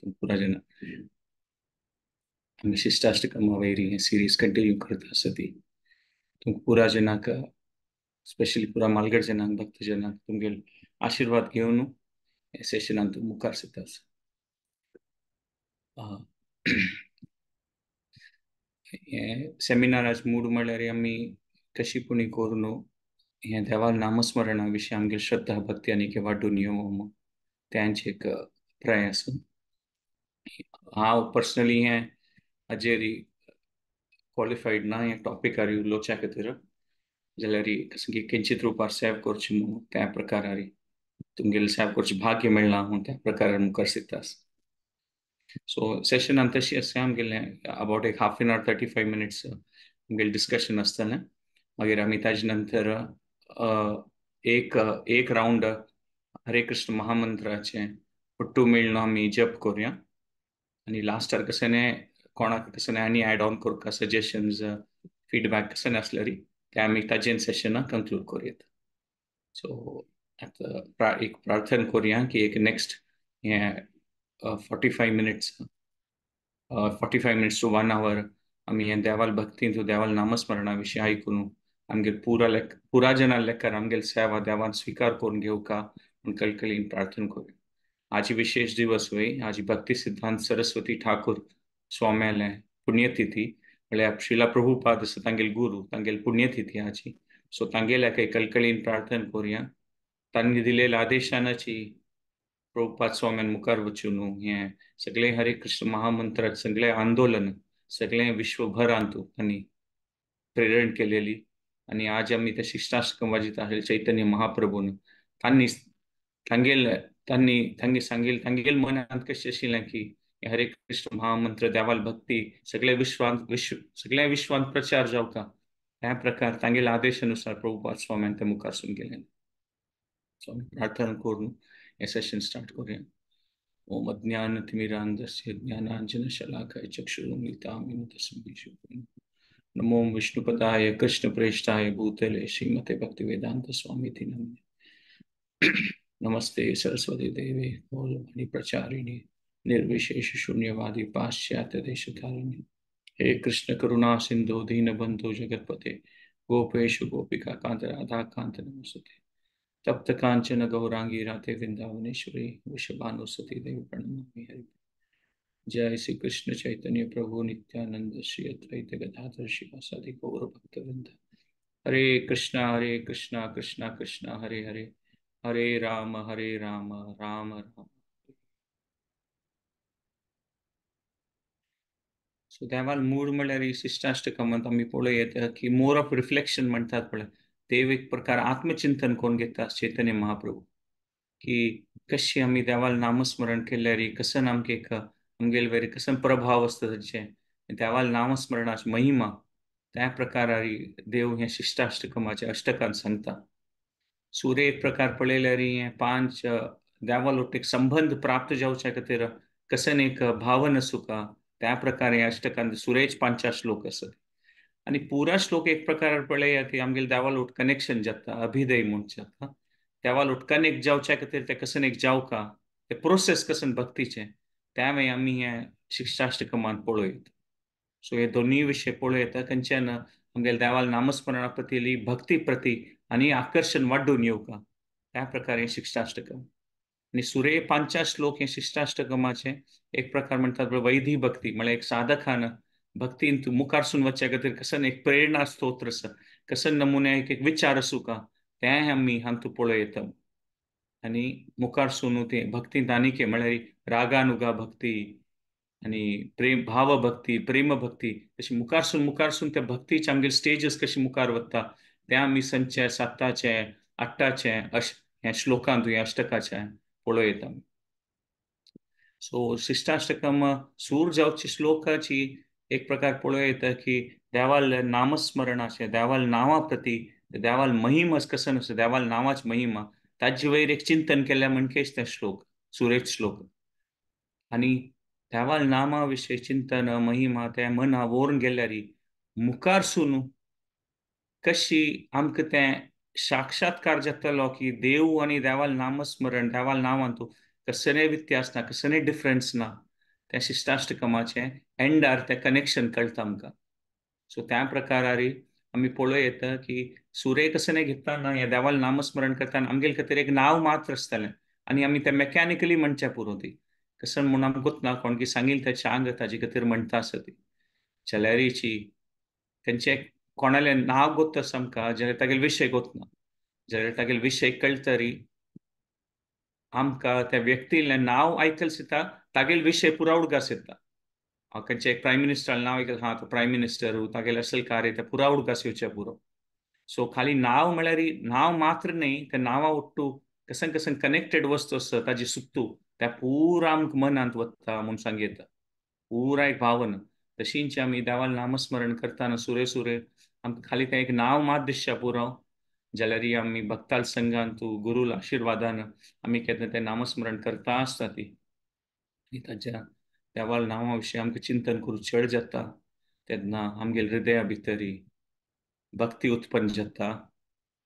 पुरा जना आमी शिष्टाष्टकमा वयर हें सिरीज कंटिन्यू करता आसा ती तुमकां पुरा जनाक स्पेशली पुरा मालगड जनांक भक्त जनांक तुमगेल आशिर्वाद घेवन हे सेशनान तूं मुखार सरता आसा. हे सेमिनाराच मूड म्हणल्यार आमी कशी पुणी करून हें देवाल नामस्मरणा विशीं आमगेली श्रद्धा भक्ती आनी वाडून येवं तेंच एक प्रयास. हांव पर्सनली हें हाजेर क्वॉलिफायड ना हे टॉपिकार उलोवच्या खातीर, जाल्यार कसं की किंचित रुपार सेव करची म्हणून त्या प्रकारार तुमगेले सेव करचें भाग्य मेळ्ळां म्हूण त्या प्रकारार मुखार सरता. सो सेशनान तशी आसा आमगेलें अबावट एक हाफ एन our 35 minutes आमगेलें डिस्कशन आसतलें. मागीर आमी ताजे नंतर एक एक रावंड हरे कृष्ण महामंत्राचें पट्टू मेळ्ळो आमी जप करुया आनी लास्टार कशें कोणाक कशें आनी एड ऑन करता सजेशन्स फिडबॅक कशें आसल्यार ते आमी ताजेन सेशनाक कंक्लूड करुया. सो आतां एक प्रार्थना करुया की एक नेक्स्ट हें 45 minutes 45 minutes to 1 hour आमी हें देवाल भक्तीन देवाल नामस्मरणा विशीं आयकून आमगेर पुरा लेख पुरा जना लेखार आमगेल सेवा देवान स्विकार करून घेवका म्हूण कळकळीन प्रार्थना करुया. आजी विशेष दिवस वय आजी भक्ती सिद्धांत सरस्वती ठाकूर स्वाम्याले पुण्यतिथी म्हळ्यार श्रीला प्रभुपाद आसा तांगेल गुरू तांगेल पुण्यतिथी आजी. सो तांगेल्या काही कळकळीन प्रार्थना करुया. तांणी दिलेल्या आदेशानाची प्रभुपाद स्वाम्यान मुखार वचून हें सगळें हरे कृष्ण महामंत्रात सगळें आंदोलन सगळें विश्वभरांत तांणी प्रेरण केलेली आनी आज आमी ते शिष्टाष्टकम वाजित आसले चैतन्य महाप्रभून तांणी तांगेल तांणी तांगे सांगेल तांगेल मनांत कशें आशिल्लें की हरे कृष्ण महामंत्र देवाल भक्ती सगळे विश्वांत विश्व सगळ्या विश्वांत प्रचार जावका त्या प्रकार तांगेल आदेशानुसार प्रभुपाद स्वाम्यान ते मुखारसून गेले. सो आमी प्रार्थना करून हे सेशन स्टार्ट करुया. ओम अज्ञानतिमिरान्धस्य ज्ञानाञ्जनशलाकया चक्षुरुन्मीलितं तस्मै श्री नमो विष्णुपदाय कृष्णप्रेष्ठाय भूतले श्रीमते भक्तिवेदांत स्वामीति नमः. नमस्ते सरस्वती देवे गौरवाणी प्रचारिणी निर्विशेष शून्यवादी पाश्चात्य देशधारिणी. हे कृष्ण करुणा सिंधु दीनबंधु जगतपते गोपेश गोपिका कांत राधा कांत नमस्ते. तप्त कांचन गौरांगी राधे वृंदावनेश्वरी वृषभानुसती देवी प्रणमामि हरि. जय श्री कृष्ण चैतन्य प्रभु नित्यानंद श्री अद्वैत गदाधर शिवासादि गौर भक्तवृंद. हरे कृष्णा कृष्णा कृष्णा हरे हरे हरे राम राम राम. सो देवाल मूड म्हणल्यार शिष्टाष्टकमांत आमी पळोवं येता की मोर ऑफ रिफ्लेक्शन म्हणटात पळय देव एक प्रकार आत्मचिंतन करून घेता चैतन्य महाप्रभू की कशी आमी देवाल नामस्मरण केल्यार कसन आमकां एक आमगेले वयर कसन प्रभाव आसता ताचें देवाल नामस्मरणाची महिमा त्या प्रकारार देव हें शिष्टाष्टकमाच्या अष्टकान सांगता. सूर्य एक प्रकार पळयल्यार हें पांच देवाल एक संबंध प्राप्त जावच्या खातीर कसन एक भावन आसूका त्या प्रकारे ह्या अष्टकान सुरेज पांचा श्लोक आसत आनी पुरा श्लोक एक प्रकार पळया की आमगेले देवाल उठ कनेक्शन जाता अभिदय म्हूण जाता देवाल उठ कनेक्ट जावच्या खातीर तें कसन एक जावका ते प्रोसेस कसन भक्तीचें त्या मागीर आमी हें शिक्षाष्टकमान पळोवं. सो हे दोनूय विशय पळोवं येता खंयच्यान आमगेले देवाल नामस्मरणा प्रती भक्ती प्रती आनी आकर्शण वाडून येवका त्या प्रकारे शिक्षाष्टकम. आनी सुरे पांचा श्लोक हे शिष्टाष्टकमाचे एक प्रकार म्हणटात वैधी भक्ती म्हळ्यार एक साधकान भक्तीन तूं मुखारसून वचच्या खातीर कसन एक प्रेरणा स्तोत्र आसा कसन नमुने एक एक विचार आसूका तें आमी हातूंत पळोवं येता. आनी मुखारसून तें भक्तींत आनीक म्हळ्यार रागानुगा भक्ती आनी प्रेम भावभक्ती प्रेमभक्ती तशी मुखारसून मुखारसून त्या भक्तीचे आमगेले स्टेजीस कशी मुखार वता ते आमी संचे साताचे आठाचे अश ह्या श्लोकांत ह्या अष्टकाचे पळोवं येता. सो शिष्टाष्टकम सूर जावची श्लोकाची एक प्रकार पळोवं येता की देवाल नामस्मरणाचे देवाल नांवा प्रती देवाल महिमा कसन आसा देवाल नांवाची महिमा ताजे वयर एक चिंतन केल्यार म्हणकेच तें श्लोक सुरेश श्लोक. आनी देवाल नामा विशय चिंतन महिमा त्या मना वोरून गेल्यार मुखारसून कशी आमकां तें साक्षात्कार जातलो की देव आनी देवाल नामस्मरण देवाल नांवान तूं कसलेय व्यत्यास ना कसलेय डिफरन्स ना त्या शिष्टाष्टकमाचें एंडार तें कनेक्शन कळटा आमकां. सो त्या प्रकारारी आमी पळोवं येता की सुरे कसने घेतना ह्या देवाल नामस्मरण करतना आमगेले खातीर एक नांव मात्र आसतलें आनी आमी तें मेकॅनिकली म्हणचें पुरो ती कसन म्हूण आमकां गोतना कोण की सांगील तें चांग ताजे खातीर म्हणटा आसा ती जाल्यारीची तेंचें कोणालें नांव गोत आसा आमकां जाल्यार तागेले विशय गोतना, जाल्यार तागेले विशय कळटरी आमकां त्या व्यक्तीलें नांव आयकल सुद्दां तागेले विशय पुरा उडगास येता. खंयचें एक प्रायम मिनिस्टर नांव आयकल, हां तो प्रायम मिनिस्टर तागेलें असल कार्य तें पुरा उडगास येवचें पुरो. सो खाली नांव म्हळ्यार नांव मात्र न्ही, त्या नांवा ಒಟ್ಟು कसन कसन कनेक्टेड वस्तू आसा ताजी सुत्तू त्या पुरा आमकां मनांत वता म्हूण सांगता, पुरा एक भावना. तशींच आमी देवाल नामस्मरण करतना सुरे सुरे आमकां खाली तें एक नांव मात दिसच्या पुरो, जाल्यार आमी भक्ताल संघान तूं गुरूल आशिर्वादान आमी केन्ना तें नामस्मरण करता आसता ती आनी ताज्या देवाल नांवा विशीं आमकां चिंतन करूं चड जाता तेन्ना आमगेले हृदया भितरी भक्ती उत्पन्न जाता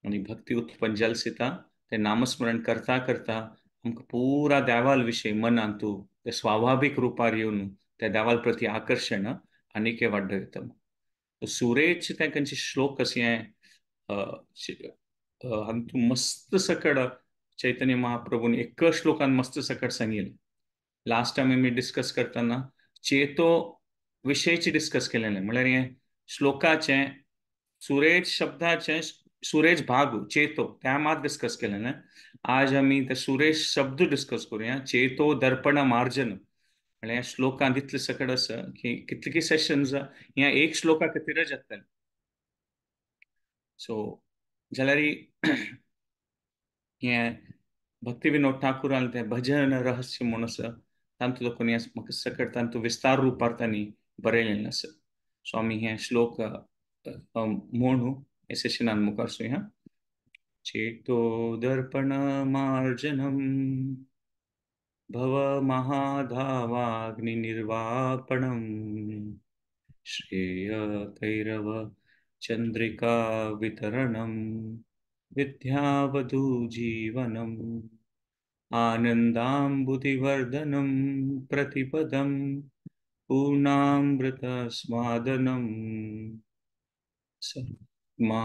आनी भक्ती उत्पन्न जाल सुद्दां तें नामस्मरण करता करता आमकां पुरा देवाल विशय मनांत तें स्वाभावीक रुपार येवन त्या देवाल प्रती आकर्शण आनीक वाडयता. सुरेच तें खंयचे श्लोक अशें हातूंत मस्त सकड चैतन्य महाप्रभून एक श्लोकान मस्त सकट सांगिल्लें. लास्ट टायम आमी डिस्कस करतना चेतो विशयची डिस्कस केलेलें, म्हळ्यार हें श्लोकाचें सुरेज शब्दाचें सुरेज भाग चेतो त्या मात डिस्कस केलेलें. आज आमी ते सुरेश शब्द डिस्कस करुया, चेतो दर्पण मार्जन. म्हळ्यार ह्या श्लोकांत इतलें सकट आसा की कितले सेशन्स ह्या एक श्लोका खातीरच जातले. सो जाल्यार हें भक्ती विनोद ठाकुरान तें भजन रहस्य म्हूण आसा तांतूं लोकांनी म्हाका सकट तांतूं विस्तार रुपार तांणी बरयलेलें आसा. सो आमी हें श्लोक म्हणू हे सेशनान मुखार सुया. चेतो दर्पण मार्जनम भव महाधावाग्नि निर्वापणम श्रेय कैरव चंद्रिका वितरणम विद्यावधू जीवनम आनंदाम्बुधिवर्धनम प्रतिपदम पूर्णामृतस्वादनम मा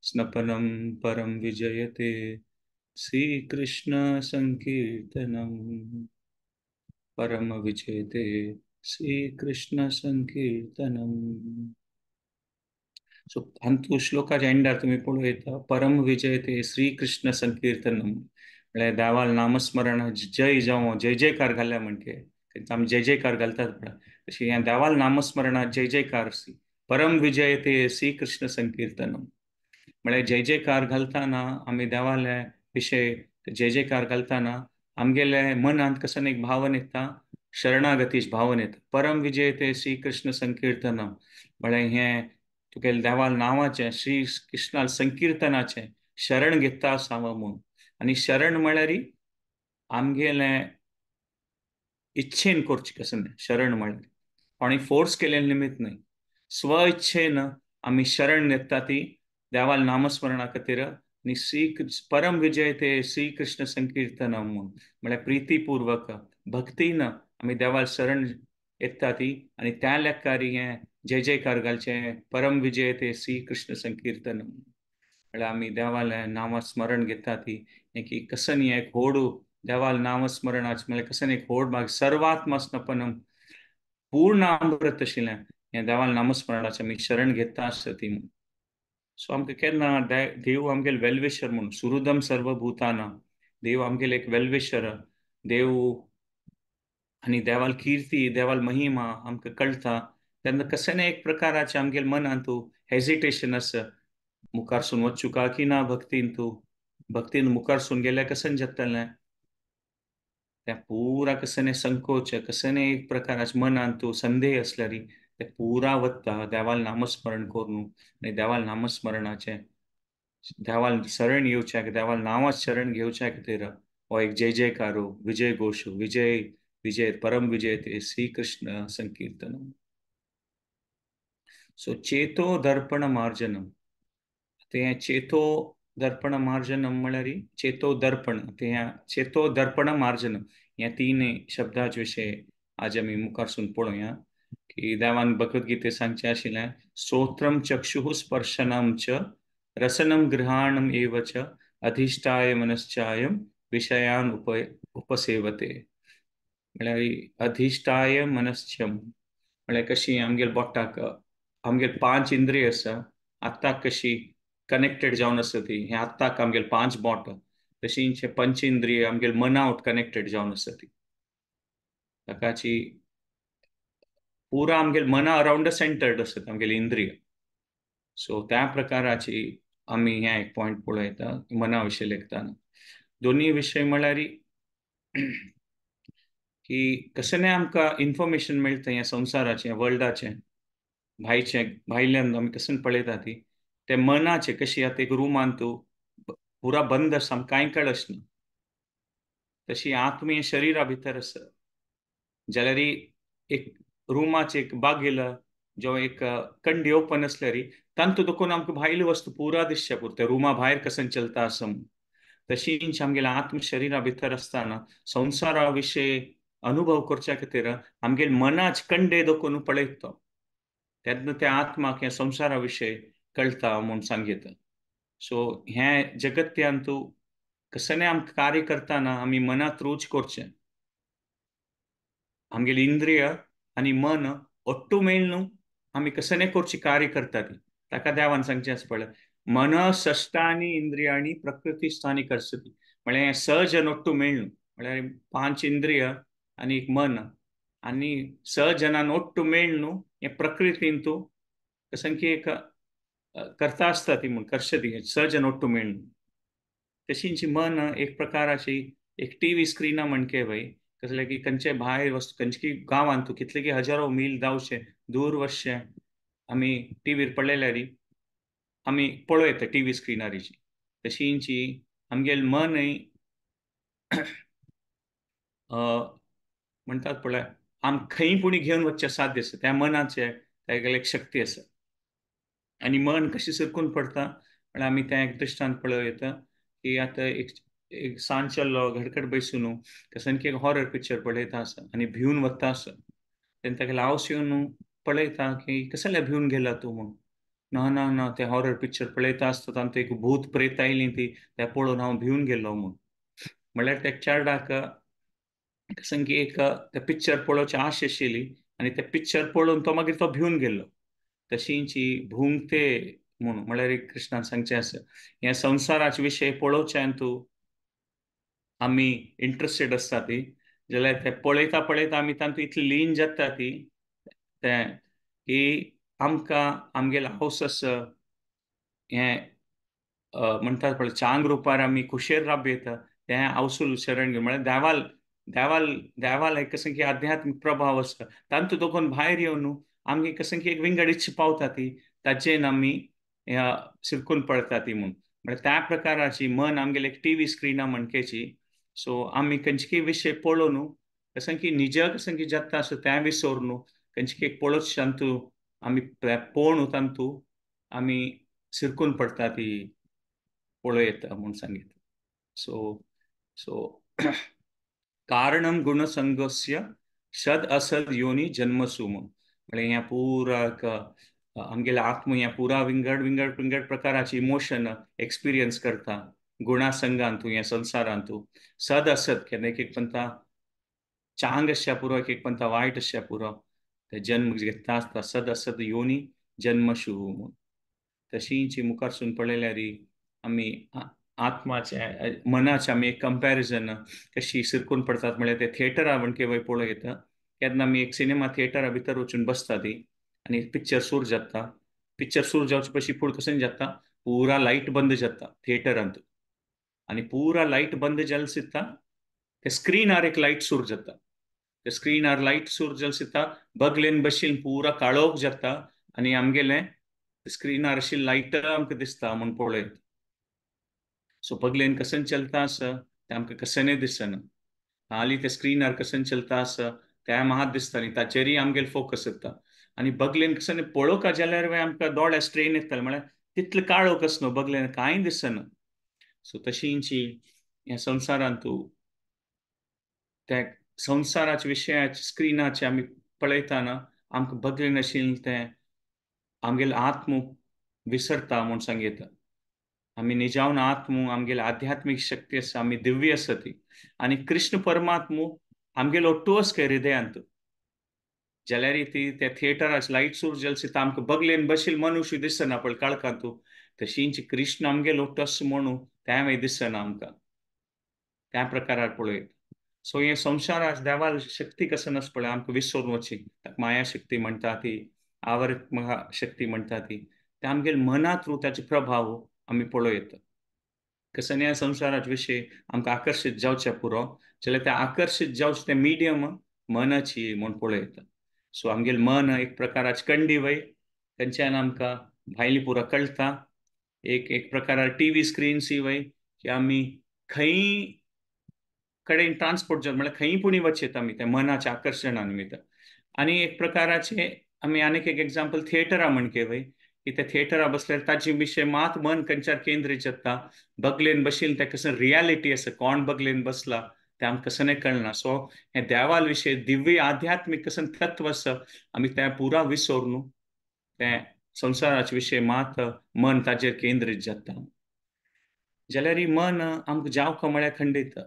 स्नपनम परम विजयते श्रीकृष्ण संकीर्तनम परम विजयते श्रीकृष्ण संकीर्तनम. सो हातूंत श्लोकाच्या एंडार तुमी पळोवं येता परम विजयते श्रीकृष्ण संकीर्तनम, म्हळ्यार देवाल नामस्मरण जय जावं जय जयकार घाल्या म्हणटे आमी जय जयकार घालतात पळय तशें ह्या देवाल नामस्मरणात जय जयकार परम विजयते श्रीकृष्ण संकीर्तनम. म्हळ्यार जय जयकार घालतना आमी देवाले विशय जय जयकार घालतना आमगेले मनांत कसो एक भावन येता, शरणागतीच भावन येता. परम विजयते श्रीकृष्ण संकीर्तनम म्हळ्यार हें तुगेले देवाल नांवाचें श्री कृष्णा संकीर्तनाचें शरण घेता आसा हांव म्हूण. आनी शरण म्हळ्यार आमगेलें इच्छेन करचें कशें न्हय, शरण म्हळ्यार कोणी फोर्स केल्लें निमित्त न्हय, स्व इच्छेन आमी शरण घेता ती देवाल नामस्मरणा खातीर. आनी श्री परम विजयते श्रीकृष्ण संकीर्तनम म्हूण म्हळ्यार प्रितीपूर्वक भक्तीन आमी देवाल शरण येता ती आनी त्या लेखारी हें जय जयकार घालचें परम विजयते श्रीकृष्ण संकीर्तनम. म्हळ्यार आमी देवालें नांवा स्मरण घेता ती की कसन एक होडू देवाल नामस्मरणाच म्हळ्यार कसन एक होड मागीर सर्वात्मा स्नपनम पूर्ण अमृत आशिल्लें हें देवाल नामस्मरणाचें आमी शरण घेता आसता ती म्हूण. सो आमकां केन्ना देव आमगेले वेलविशर म्हूण सुहृदम सर्वभूताना, देव आमगेले एक वेलविशर देव आनी देवाल किर्ती देवाल महिमा आमकां कळटा तेन्ना कशें ना एक प्रकाराचें आमगेले मनांत हेजिटेशन आसा मुखारसून वचूं काय की ना भक्तीन, तूं भक्तीन मुखारसून गेल्यार कशें जातलें त्या पुरा कशें संकोच कशें एक प्रकाराचें मनांत संदेह आसल्यार ते पुरा वता देवाल नामस्मरण करून आनी देवाल नामस्मरणाचें देवाल शरण येवच्याक देवाल नांवाच शरण घेवच्या खातीर हो एक जय जयकारो विजय घोश विजय विजय परम विजय ते श्रीकृष्ण संकीर्तनम. सो चेतो दर्पण मार्जनम, तें चेतो दर्पण मार्जनम म्हळ्यार चेतो दर्पण, तें चेतो दर्पण मार्जनम ह्या तीन शब्दाचे विशय आज आमी मुखारसून पळोवया की देवान भगवद्गीते सांगचें आशिल्लें, श्रोत्रम चक्षुः स्पर्शनम च रसनम गृहाणम एव च अधिष्ठाय मनश्चायम विषयान उपसेवते. म्हळ्यार अधिष्ठाय मनश्चम म्हळ्यार कशी आमगेल बोटाक आमगेल 5 इंद्रिय आसा, आत्ताक कशी कनेक्टेड जावन आसा ती, हे आत्ताक आमगेल 5 बोट, तशींच पंच इंद्रिय आमगेल मनावट कनेक्टेड जावन आसा ती. ताकाची पुरा आमगेल मना अरावंड सेंटर्ड आसता आमगेली इंद्रिय. सो त्या प्रकाराची आमी ह्या एक पॉयंट पळयता मना विशय लेखताना. दोन्ही विशय म्हळ्यार की कशें आमकां इन्फॉर्मेशन मेळटा ह्या संवसाराचें, वर्ल्डाचें, भायचें, भायल्यान आमी कशें पळयता ती ते मनाचें कशी आतां एक रुमान तूं पुरा बंद आसा, आमकां कांय कळच ना, तशी आत्मीय शरीरा भितर आसा. जाल्यार एक रुमाचे एक बागेल जो एक कंडी ओपन आसल्यार तांतू देखून आमकां भायली वस्तू पुरा दिसच्या पुरते रुमा भायर कशें चलता आसा. तशींच आमगेल्या आत्म शरीरा भितर आसतना संवसारा विशय अनुभव करच्या खातीर आमगेल मनाच कंडे देखून पळयता तो, तेन्ना त्या आत्माक ह्या संवसारा विशय कळटा म्हूण सांगता. सो हें जगत्यान तूं कसलें आमकां कार्य करतना आमी मना थ्रूच करचें. आमगेली इंद्रिय आनी मन ഒट्टू मेळ्ळू आमी कसलें करची कार्य करता ती, ताका देवान सांगचें आसा पळय, मन षष्ठानी इंद्रियाणी प्रकृती स्थानी कर्सती. म्हळ्यार स जन ഒट्टू मेळ्ळू म्हळ्यार 5 इंद्रिय आनी एक मन आनी स जनान ഒट्टू मेळ्ळू हें प्रकृतीन तूं कशें की एक करता आसता ती म्हूण कर्शती स जन ഒट्टू मेळ्ळू. तशींच मन एक प्रकाराची एक टीव्ही स्क्रीना म्हणके भाई कसले की खंयचे भायर वस्तू खंयचे गांवांत तूं कितले की हजारो मील धांवचे दूर वचचें आमी टीव्हीर पळयल्यार आमी पळयता टीव्ही स्क्रिनारीची. तशींची आमगेल मनय म्हणटात पळय आम खंय पुणी घेवन वचचें साध्य आसा, त्या मनाचें तागेली एक शक्ती आसा. आनी मन कशी सरकून पडटा म्हळ्यार आमी तें एक दृश्टांत पळोवं येता की आतां एक एक सांज चल्लो घडकट बैसून कसन की एक हॉरर पिक्चर पळयता आसा आनी भिवन वता आसा. तेन्ना ताका लावस येवन पळयता की कसल्या भिवन गेला तूं म्हूण. ना ना ना ते हॉरर पिक्चर पळयता आसता तांतूं एक भूत प्रेत आयली ती त्या पळोवन हांव भिवन गेलो म्हूण. म्हळ्यार त्या चेरडाक कसन की एक ते पिक्चर पळोवची आश आशिल्ली आनी ते पिक्चर पळोवन तो मागीर तो भिवन गेलो. तशींची भुंगते म्हूण म्हळ्यार एक कृष्णान सांगचें आसा, ह्या संवसाराचे विशय पळोवच्यान तूं आमी इंट्रस्टेड आसता ती, जाल्यार ते पळयता पळयता आमी तांतूं इतली लीन जाता ती तें की आमकां आमगेलो हावस आसा हें म्हणटात पळय चांग रुपार आमी खुशेर राब येता तें आवसूल शरण घेवन म्हळ्यार देवाल देवाल देवाल एक कशें की आध्यात्मीक प्रभाव आसता तांतूं देखून भायर येवन आमगे कशें की एक विंगड इच्छा पावता ती ताचेन आमी शिरकून पडटा ती म्हूण. म्हळ्यार त्या प्रकाराची मन आमगेले एक टीव्ही स्क्रिना म्हणकेची. सो आमी खंयचे विशय पळोवन कशें की निज कशें की जाता आसा तें विसरून खंयचे एक पळोवच तांतूं आमी पळोवन तांतूं आमी शिरकून पडटा ती पळयता म्हूण सांगितलें. सो सो कारणम गुणसंगस्य सद असद योनी जन्मसु म्हूण म्हळ्यार ह्या पुरा आमगेले आत्म ह्या पुरा विंगड विंगड विंगड प्रकाराची इमोशन एक्सपिरियन्स करता गुणासंगांतू ह्या संवसारांतू. सद असद केन्ना एक एक पंथा चांग आसच्या पुरो एक एक पंथा वायट आसच्या पुरो ते जन्म घेता आसता सद असद योनी जन्मशु म्हूण. तशींची मुखारसून पळयल्यार आमी आत्माचे मनाचे आमी एक कंपॅरिजन कशी शिरकून पडतात म्हळ्यार ते थिएटरा म्हणके वय पळोवं येता. केन्ना आमी एक सिनेमा थिएटरा भितर वचून बसता ती आनी पिक्चर सूर जाता, पिक्चर सूर जावचे पशी फूड कशें जाता पुरा लायट बंद जाता थिएटरांत आनी पुरा लायट बंद जाल सिता ते स्क्रिनार एक लायट सूर जाता, ते स्क्रिनार लायट सूर जाल सिता बगलेन बशीन पुरा काळोख जाता आनी आमगेलें स्क्रिनार अशी लायट आमकां दिसता म्हूण पळयत. सो बगलेन कशें चलता आसा तें आमकां कशेंय दिसना, हाली ते स्क्रिनार कशें चलता आसा तें मात दिसता न्ही, ताचेरय आमगेलो फोकस येता. आनी बगलेन कशें पळोवंक जाल्यार आमकां दोळे स्ट्रेन येतले म्हळ्यार तितलें काळोख आसना बगलेन कांय दिसना. सो तशींची ह्या संवसारांतू त्या संवसाराच्या विशयाचे स्क्रिनाचे आमी पळयतना आमकां बगले नाशिल्लें तें आमगेलें आत्म विसरता म्हूण सांगता. आमी निजावन आत्म आमगेले आध्यात्मीक शक्ती आसा, आमी दिव्य आसा ती. आनी कृष्ण परमात्मू आमगेलो ओट्टू आसा हृदयांत. जाल्यार ती त्या थिएटराच लायट सुरू जाली आमकां बगलेन बशील मनुष्य दिसना पळय काळखांतू, तशींच कृष्ण आमगेलो ओट्टू आसा म्हणून तें मागीर दिसना आमकां, त्या प्रकारार पळयत. सो हे संवसाराक देवाल शक्ती कसं नास पळय आमकां विसरून वची, ताका माया शक्ती म्हणटा ती, आवरत्मक शक्ती म्हणटा ती, ते आमगेले मना थ्रू ताचे प्रभाव आमी पळयत. कसं ह्या संवसाराचे विशय आमकां आकर्शीत जावचें पुरो जाल्यार ते आकर्शीत जावचें तें मिडियम मनाची म्हूण पळयता. सो आमगेलें मन एक प्रकाराची कंडी वय, थंयच्यान आमकां भायली पुरो कळटा. एक एक प्रकारार टीव्ही स्क्रीन्सी वय की आमी खंय कडेन ट्रान्सपोर्ट जाता म्हळ्यार खंय पुणी वचयता आमी त्या मनाच्या आकर्शणा निमित्त. आनी एक प्रकाराचे आमी आनीक एक एग्जाम्पल थिएटरा म्हणके वय की त्या थिएटरा बसल्यार ताजे विशय मात मन खंयच्यार केंद्रीत जाता, बगलेन बशिल्लें तें कसं रियालिटी आसा, कोण बगलेन बसला तें आमकां कसं कळना. सो हे देवाल विशय दिव्य आध्यात्मीक कसं तत्व आसा आमी तें पुरा विसरून तें संवसाराचे विशय मात मन ताजेर केंद्रीत जाता. जाल्यार मन आमकां जावका म्हळ्यार खंडीत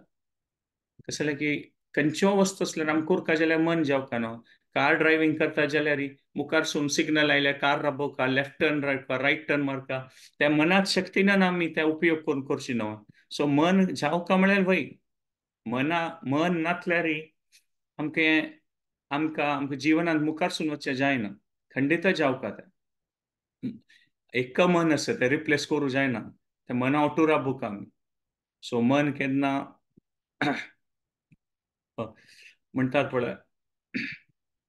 कसलें की खंयच्यो वस्तू आसल्यार आमकां कोरका जाल्यार मन जावका न्हू. कार ड्रायव्हिंग करता जाल्यार मुखारसून सिग्नल आयल्यार कार राबोवका, लेफ्ट टर्न रावका, रायट टर्न मारका, त्या मनात शक्तीन आमी त्या उपयोग करून करची न्हू. सो मन जावका म्हळ्यार वय मना मन नासल्यार आमकां आमकां आमकां जिवनांत मुखारसून वचचें जायना, खंडीत जावका तें. एक मन आसा तें रिप्लेस करूं जायना, तें मना ओटू राबोवका आमी. सो मन केन्ना म्हणटात पळय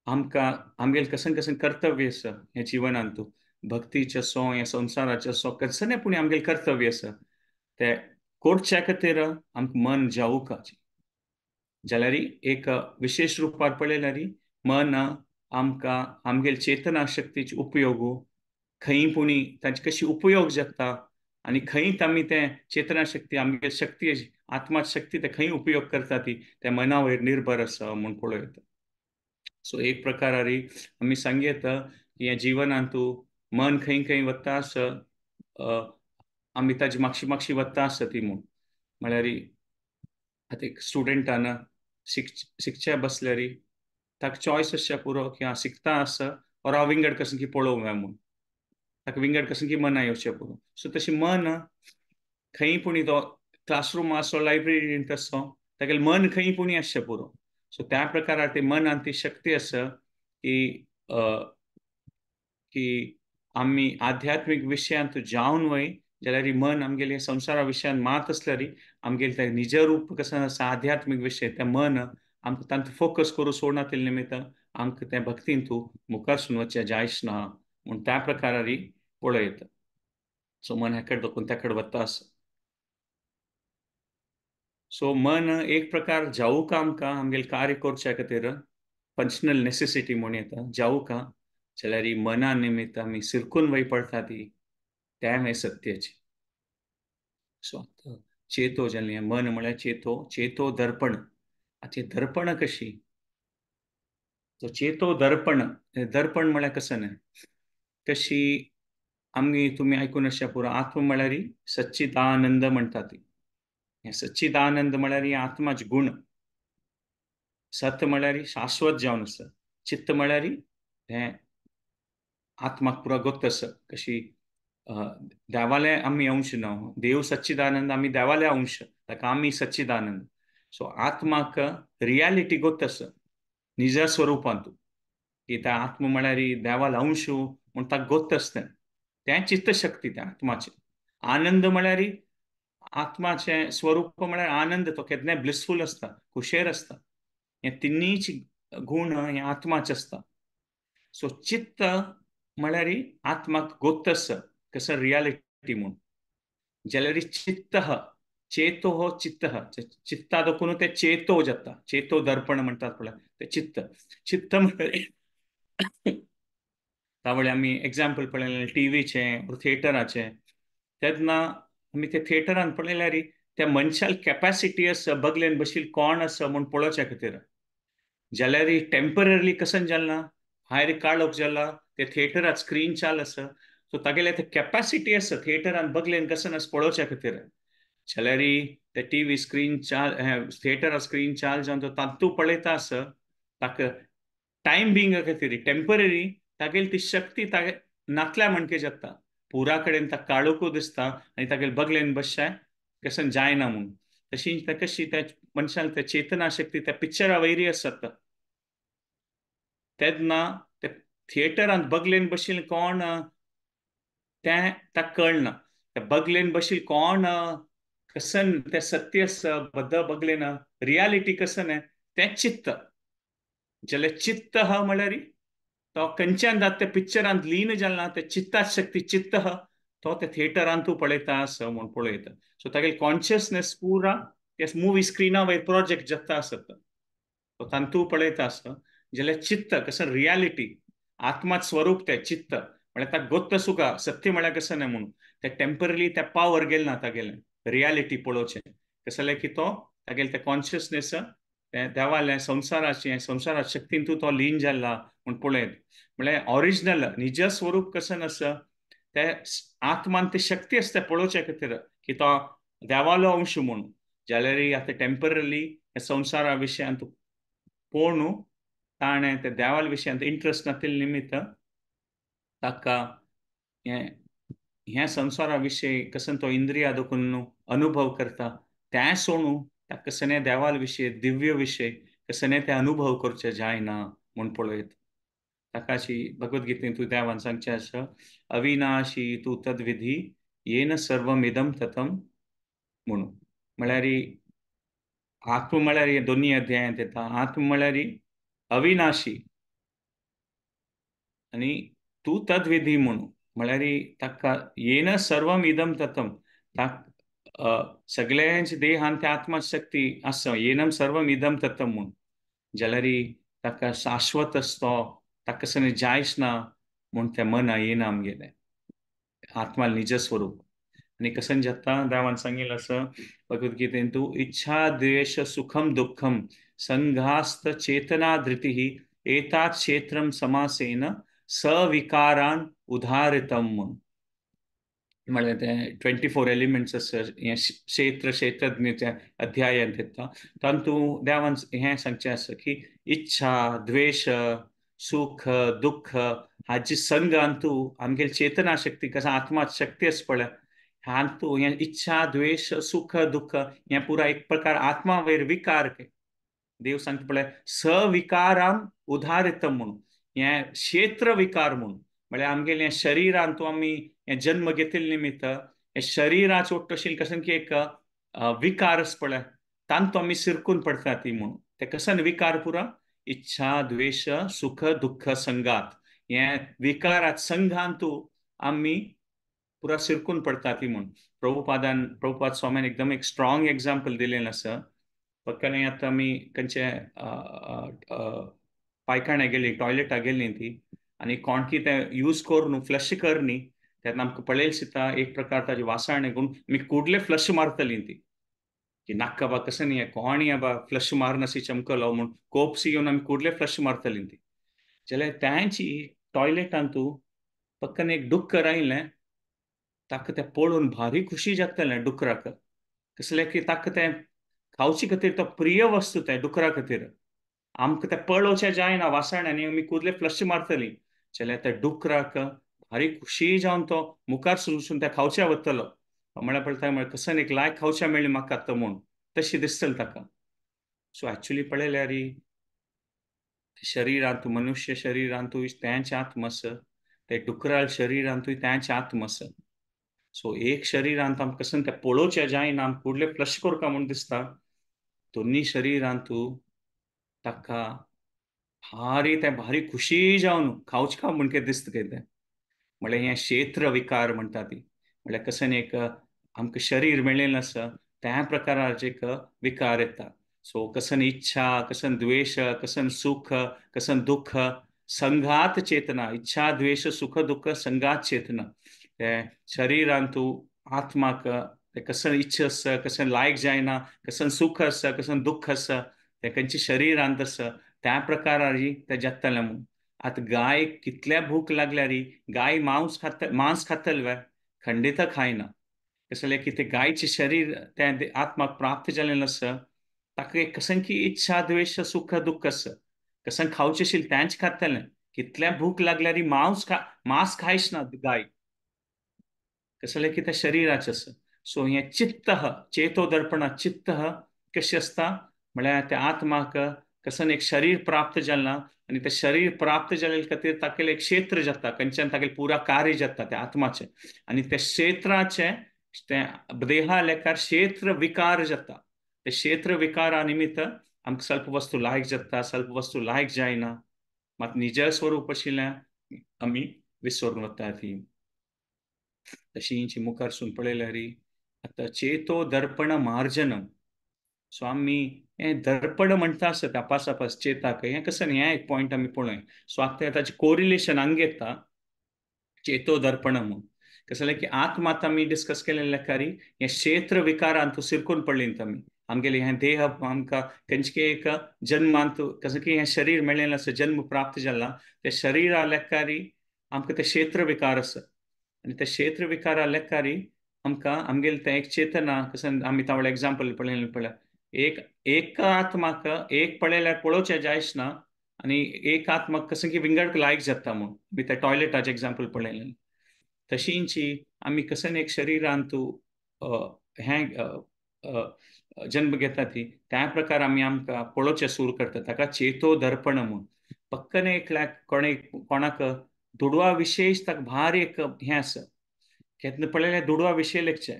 आमकां आमगेलें कसं कसं कर्तव्य आसा ह्या जिवनांत, भक्तीचें असो ह्या संवसाराचें असो कसं पूण आमगेलें कर्तव्य आसा तें करच्या खातीर आमकां मन जावकाचें. जाल्यार एक विशेश रुपार पळयल्यार मन आमकां आमगेले चेतना शक्तीचो उपयोग खंय पुणी ताचे कशी उपयोग जाता आनी खंय आमी तें चेतना शक्ती आमगेली शक्ती आत्मा शक्ती ते खंय उपयोग करता ती त्या मना वयर निर्भर आसा म्हूण पळोवं. सो एक प्रकारारी आमी सांगयत की ह्या जिवनांतू मन खंय खंय वता आसा, आमी ताजी मागशी मागशी वता आसा ती म्हूण. म्हळ्यार आतां एक स्टुडंटान शिकच्या बसल्यार ताका चॉयस आसच्या पुरो की हांव शिकता आसा ओर हांव विंगड कसं की पळोवंक जाय म्हूण, ताका विंगड कसं की मना येवचें पुरो. सो तशें मन खंय पुणी तो क्लासरूम आसो लायब्ररींत आसो तागेलें मन खंय पुणी आसचें पुरो. सो त्या प्रकारार ते मनांत ती शक्ती आसा की की आमी आध्यात्मीक विशयांत जावन वय जाल्यार मन आमगेले संवसारा विशयान मात आसल्यार आमगेलें तें निजरूप कसं आसा आध्यात्मीक विशय तें मन आमकां तांतूं फोकस करूं सोडना तेले निमित्त आमकां तें भक्तींतू मुखार वचचें जायच ना म्हूण त्या प्रकारारी पळयता. सो मन हेकड दोकून तेकड वता आसा. सो मन एक प्रकार जावूका आमकां आमगेलें कार्य करच्या खातीर फंक्शनल नेसेसिटी म्हूण येता जावूका, जाल्यार मना निमित्त आमी सिरकून वय पडटा ती तें मागीर सत्याचें. सो आतां चेतो जालें, मन म्हळ्यार चेतो, चेतो दर्पण. आतां दर्पण कशी, तो चेतो दर्पण, दर्पण म्हळ्यार कसं न्हय कशी आमी तुमी आयकून आसच्या पुरो आत्म म्हळ्यार सच्चिदानंद म्हणटा ती. हें सच्चिदानंद म्हळ्यार हे आत्माचे गुण, सत म्हळ्यार शाश्वत जावन आसा, चित्त म्हळ्यार हें आत्माक पुरो गोत आसा. कशी देवाले आमी अंश न्हू, देव सच्चिदानंद आमी देवाले अंश, ताका आमी सच्चिदानंद. सो आत्माक रियालिटी गोत आसा निजा स्वरुपांत की त्या आत्मा म्हळ्यार देवाले अंश म्हूण ताका गोत आसता तें चित्तशक्ती त्या आत्माचें. आनंद म्हळ्यार आत्माचें स्वरूप म्हळ्यार आनंद, तो केन्नाय ब्लिसफूल आसता, खुशेर आसता. हे तिन्हीच गुण हे आत्माचे आसता. सो चित्त म्हळ्यार आत्माक गोत आसा कसं रियालिटी म्हूण. जाल्यार चित्त चेतो हो चित्त, चित्ता दोकून ते चेतो जाता, चेतो दर्पण म्हणटात पळय ते चित्त. चित्त म्हळ्यार तावळे आमी एग्जाम्पल पळयलें टीव्हीचें ओर थिएटराचें, तेन्ना आमी ते थिएटरान पळयल्यार त्या मनशाल कॅपॅसिटी आसा बगलेन बशील कोण आसा म्हूण पळोवच्या खातीर. जाल्यार टेम्पररी कसन जालें ना, भायर काळोख जाला, ते थिएटरात स्क्रीन चाल आसा, सो तागेले ते कॅपॅसिटी आसा थिएटरान बगलेन कसन आसा पळोवच्या खातीर. जाल्यार ते टीव्ही स्क्रीन चाल, थिएटरा स्क्रीन चाल जावन तो तातूं पळयता आसा, ताका टायम बिंग खातीर टेम्पररी तागेली ती शक्ती तागे नातल्या म्हणके जाता. पुरा कडेन ताका काळोखू दिसता आनी तागेले बगलेन बसचें कसन जायना म्हूण. तशी कशी त्या मनशान त्या चेतना शक्ती त्या पिक्चरा वयरी आसता. तेन्ना ते थिएटरांत बगलेन बशिल्लें कोण तें ताका कळना, त्या बगलेन बशिल्लें कोण कसन तें सत्य आसा, बद्द बगलेन रियालिटी कसन तें चित्त. जाल्यार चित्त हा म्हळ्यार तो खंयच्यान जाता त्या पिक्चरांत लीन जाल ना, ते चित्ता शक्ती चित्त हा तो त्या थिएटरांतू पळयता आसा म्हूण पळयता. सो तागेली कॉन्शियसनेस पुरा त्या मुवी स्क्रिना वयर प्रोजेक्ट जाता आसता, तो तांतू पळयता आसा. जाल्यार चित्त कसं रियालिटी आत्मात स्वरूप तें चित्त म्हळ्यार ताका गोत्त सुखा सत्य म्हळ्यार कसं न्हय म्हणून ते टेम्पररी त्या पावर गेल ना तागेलें रियालिटी पळोवचें. कशें जाल्यार की तो तागेलें तें कॉन्शियसनेस तें देवालें संवसाराचें संवसारा शक्तीन तूं तो लीन जाला म्हूण पळयत. म्हळ्यार ऑरिजिनल निज स्वरूप कसं आसा ते आत्मान ती शक्ती आसता पळोवच्या खातीर की तो देवालो अंश म्हूण. जाल्यार आतां टेम्पररी संवसारा विशयांत पळोवन ताणें ते देवाल विशयांत इंट्रस्ट नातिल्ले निमित्त ताका हें ह्या संवसारा विशयी कसन तो इंद्रिया देखून अनुभव करता तें सोडून ताका कसने देवाल विशय दिव्य विशय कसने ते अनुभव करचे जायना म्हूण पळयत. ताकाशी भगवद्गीतेन तूं देवान सांगचें आसा, अविनाशी तूं तद्विधी येन सर्वमिदं ततम म्हणून. म्हळ्यार आत्म म्हळ्यार दोनी अध्यायांत येता. आत्म म्हळ्यार अविनाशी आनी तूं तद्विधी म्हणून, म्हळ्यार ताका येन सर्वम इदम ततम, ताक सगळ्यांच्या देहान त्या आत्मा शक्ती आसा, येनम सर्वम इदम ततम म्हूण. जाल्यार ताका शाश्वत आसतो, ताका कसं जायच ना म्हूण तें मना येना आमगेलें आत्मा निज स्वरूप. आनी कसन जाता देवान सांगिल्लें आसा भगवद्गीतेन, तूं इच्छा द्वेष सुखम दुःखम संघास्त चेतना धृतिः एतात् क्षेत्रम समासेन सविकारान उदारितम म्हूण. म्हळ्यार ते 24 एलिमेंट्स आसा हें क्षेत्र क्षेत्रज्ञच्या अध्यायांत येता. तातूंत देवान हें सांगचें आसा की इच्छा द्वेष सुख दुःख हाजी संघांतू आमगेली चेतना शक्ती कसं आत्मा शक्ती आसा पळय हातूं हें इच्छा द्वेष सुख दुःख हें पुरा एक प्रकार आत्मा वयर विकार. देव सांगता पळय सविकारान उदारितम म्हणून, हें क्षेत्र विकार म्हणून. म्हळ्यार आमगेलें शरिरांतू आमी हें जन्म घेतिल्ले निमित्त हें शरिराचो तशें कशें की एक विकार आसा पळय तांतू आमी सिरकून पडटा ती म्हणून. ते कसन विकार पुरा इच्छा द्वेष सुख दुःख संघात हें विकारात संघांतू आमी पुरा सिरकून पडटा ती म्हूण. प्रभुपादान प्रभुपाद स्वामीन एकदम एक स्ट्रॉंग एग्जाम्पल दिलेलें आसा. पक्काने आतां आमी खंयचे पायखाण्या गेली टॉयलेटा गेली ती आनी कोण कितें यूज करून फ्लश कर न्ही तेन्ना आमकां पळयलें दिसता एक प्रकार ताजी वासाण घेवन आमी कुडले फ्लश मारतली ती की नाका बा कशें न्ही कोण बा फ्लश मारनासी चमकलो म्हूण कोपसी घेवन आमी कुडले फ्लश मारतली ती. जाल्यार तांची टॉयलेटांतू पक्कन एक डुक्कर आयलें ताका तें पळोवन भारी खुशी जातलें डुकराक. कसलें की ताका तें खावचे खातीर तो प्रिय वस्तू तें डुकरा खातीर. आमकां तें पळोवचें जायना वासाण आनी आमी कुदले फ्लश मारतली. जाल्यार त्या डुकराक भारी खुशी जावन तो मुखार सरसून त्या खावच्या वतलो. म्हळ्यार पळयता म्हळ्यार कसन एक लायक खावच्या मेळ्ळी म्हाका आतां म्हूण तशी दिसतलें ताका. सो एक्चुली पळयल्यार शरिरांत मनुष्य शरिरांतूय तेंच आत्म आसा, ते डुकराळ शरिरांतूय तेंच आत्म आसा. सो एक शरिरांत आमकां कसन तें पळोवचें जायना आमकां कुडले फ्लश करका म्हूण दिसता. दोनी शरिरांतू ताका भारी तें भारी खुशी जावन खावचें खा म्हूण कितें दिसता कितें. म्हळ्यार हें क्षेत्र विकार म्हणटा ती. म्हळ्यार कसन एक आमकां शरीर मेळिल्लें आसा त्या प्रकाराचे एक विकार येता. सो कसन इच्छा कसन द्वेष कसन सुख कसन दुःख संघात चेतना, इच्छा द्वेष सुख दुःख संघात चेतना. ते शरिरांतू आत्माक ते कसन इच्छा आसा कसन लायक जायना कसन सुख आसा कसन दुःख आसा ते खंयच्या शरिरांत आसा त्या प्रकारारी ते जातलें म्हूण. आतां गाय कितल्या भूक लागल्यारी गाय मांस खाता, मांस खातल वे? खंडित खायना. कसलें की ते गायचें शरीर त्या आत्माक प्राप्त जालें आसा, ताका एक कसंकी इच्छा द्वेश सुख दुःख आसा, कसं खावचें आशिल्लें तेंच खातलें. कितल्या भूक लागल्यारी मांस खा, मांस खायच ना गाय, कसलें की त्या शरीराचें आसा. सो हें चित्त चेतो दर्पणा चित्त कशें आसता म्हळ्यार त्या आत्माक कसन एक शरीर प्राप्त जालां आनी तें शरीर प्राप्त जाले खातीर तागेलें एक क्षेत्र जाता, खंयच्यान तागेलें पुरा कार्य जाता त्या आत्माचें, आनी त्या क्षेत्राचें तें देहा लेखार क्षेत्र विकार जाता. ते क्षेत्र विकारा निमित्त आमकां स्वल्प वस्तू लायक जाता, स्वल्प वस्तू लायक जायना, मात निज स्वरूप आशिल्ल्यान आमी विसरून वता ती. तशींची मुखार सून पळयल्यार आतां चेतो दर्पण मार्जनम. सो आमी हें दर्पण म्हणटा आसता अपास अपास चेताक, हें कसं हें एक पॉयंट आमी पळोवया. सो आतां ताचें कोरिलेशन हांगा येता चेतो दर्पण म्हूण. कसलें की आत्मा आतां आमी डिस्कस केलें लेखारी हें क्षेत्र विकारांत सिरकून पडलीं आमी, आमगेलें हें देह आमकां खंयचे एक जन्मांत कसं की हें शरीर मेळ्ळें आसा, जन्म प्राप्त जाला, त्या शरीरा लेखारी आमकां तें क्षेत्र विकार आसा, आनी त्या क्षेत्र विकारा लेखारी आमकां आमगेलें तें एक चेतना कसं आमी तावळ एग्जाम्पल पळयलें पळय, एक एक आत्माक एक पळयल्यार पळोवचें जायच ना आनी एक आत्माक कसं की विंगड लायक जाता म्हूण आमी त्या टॉयलेटाचें एग्जाम्पल पळयलें. तशींची आमी कसं एक शरीरांत हें जन्म घेता ती त्या प्रकार आमी आमकां पळोवचें सुरू करता, ताका चेतो दर्पण म्हूण. पक्कने एकल्याक कोणे कोणाक दुडवा विशेश ताका भार एक हें आसा, केन्ना पळयल्यार दुडवा विशय लेखचें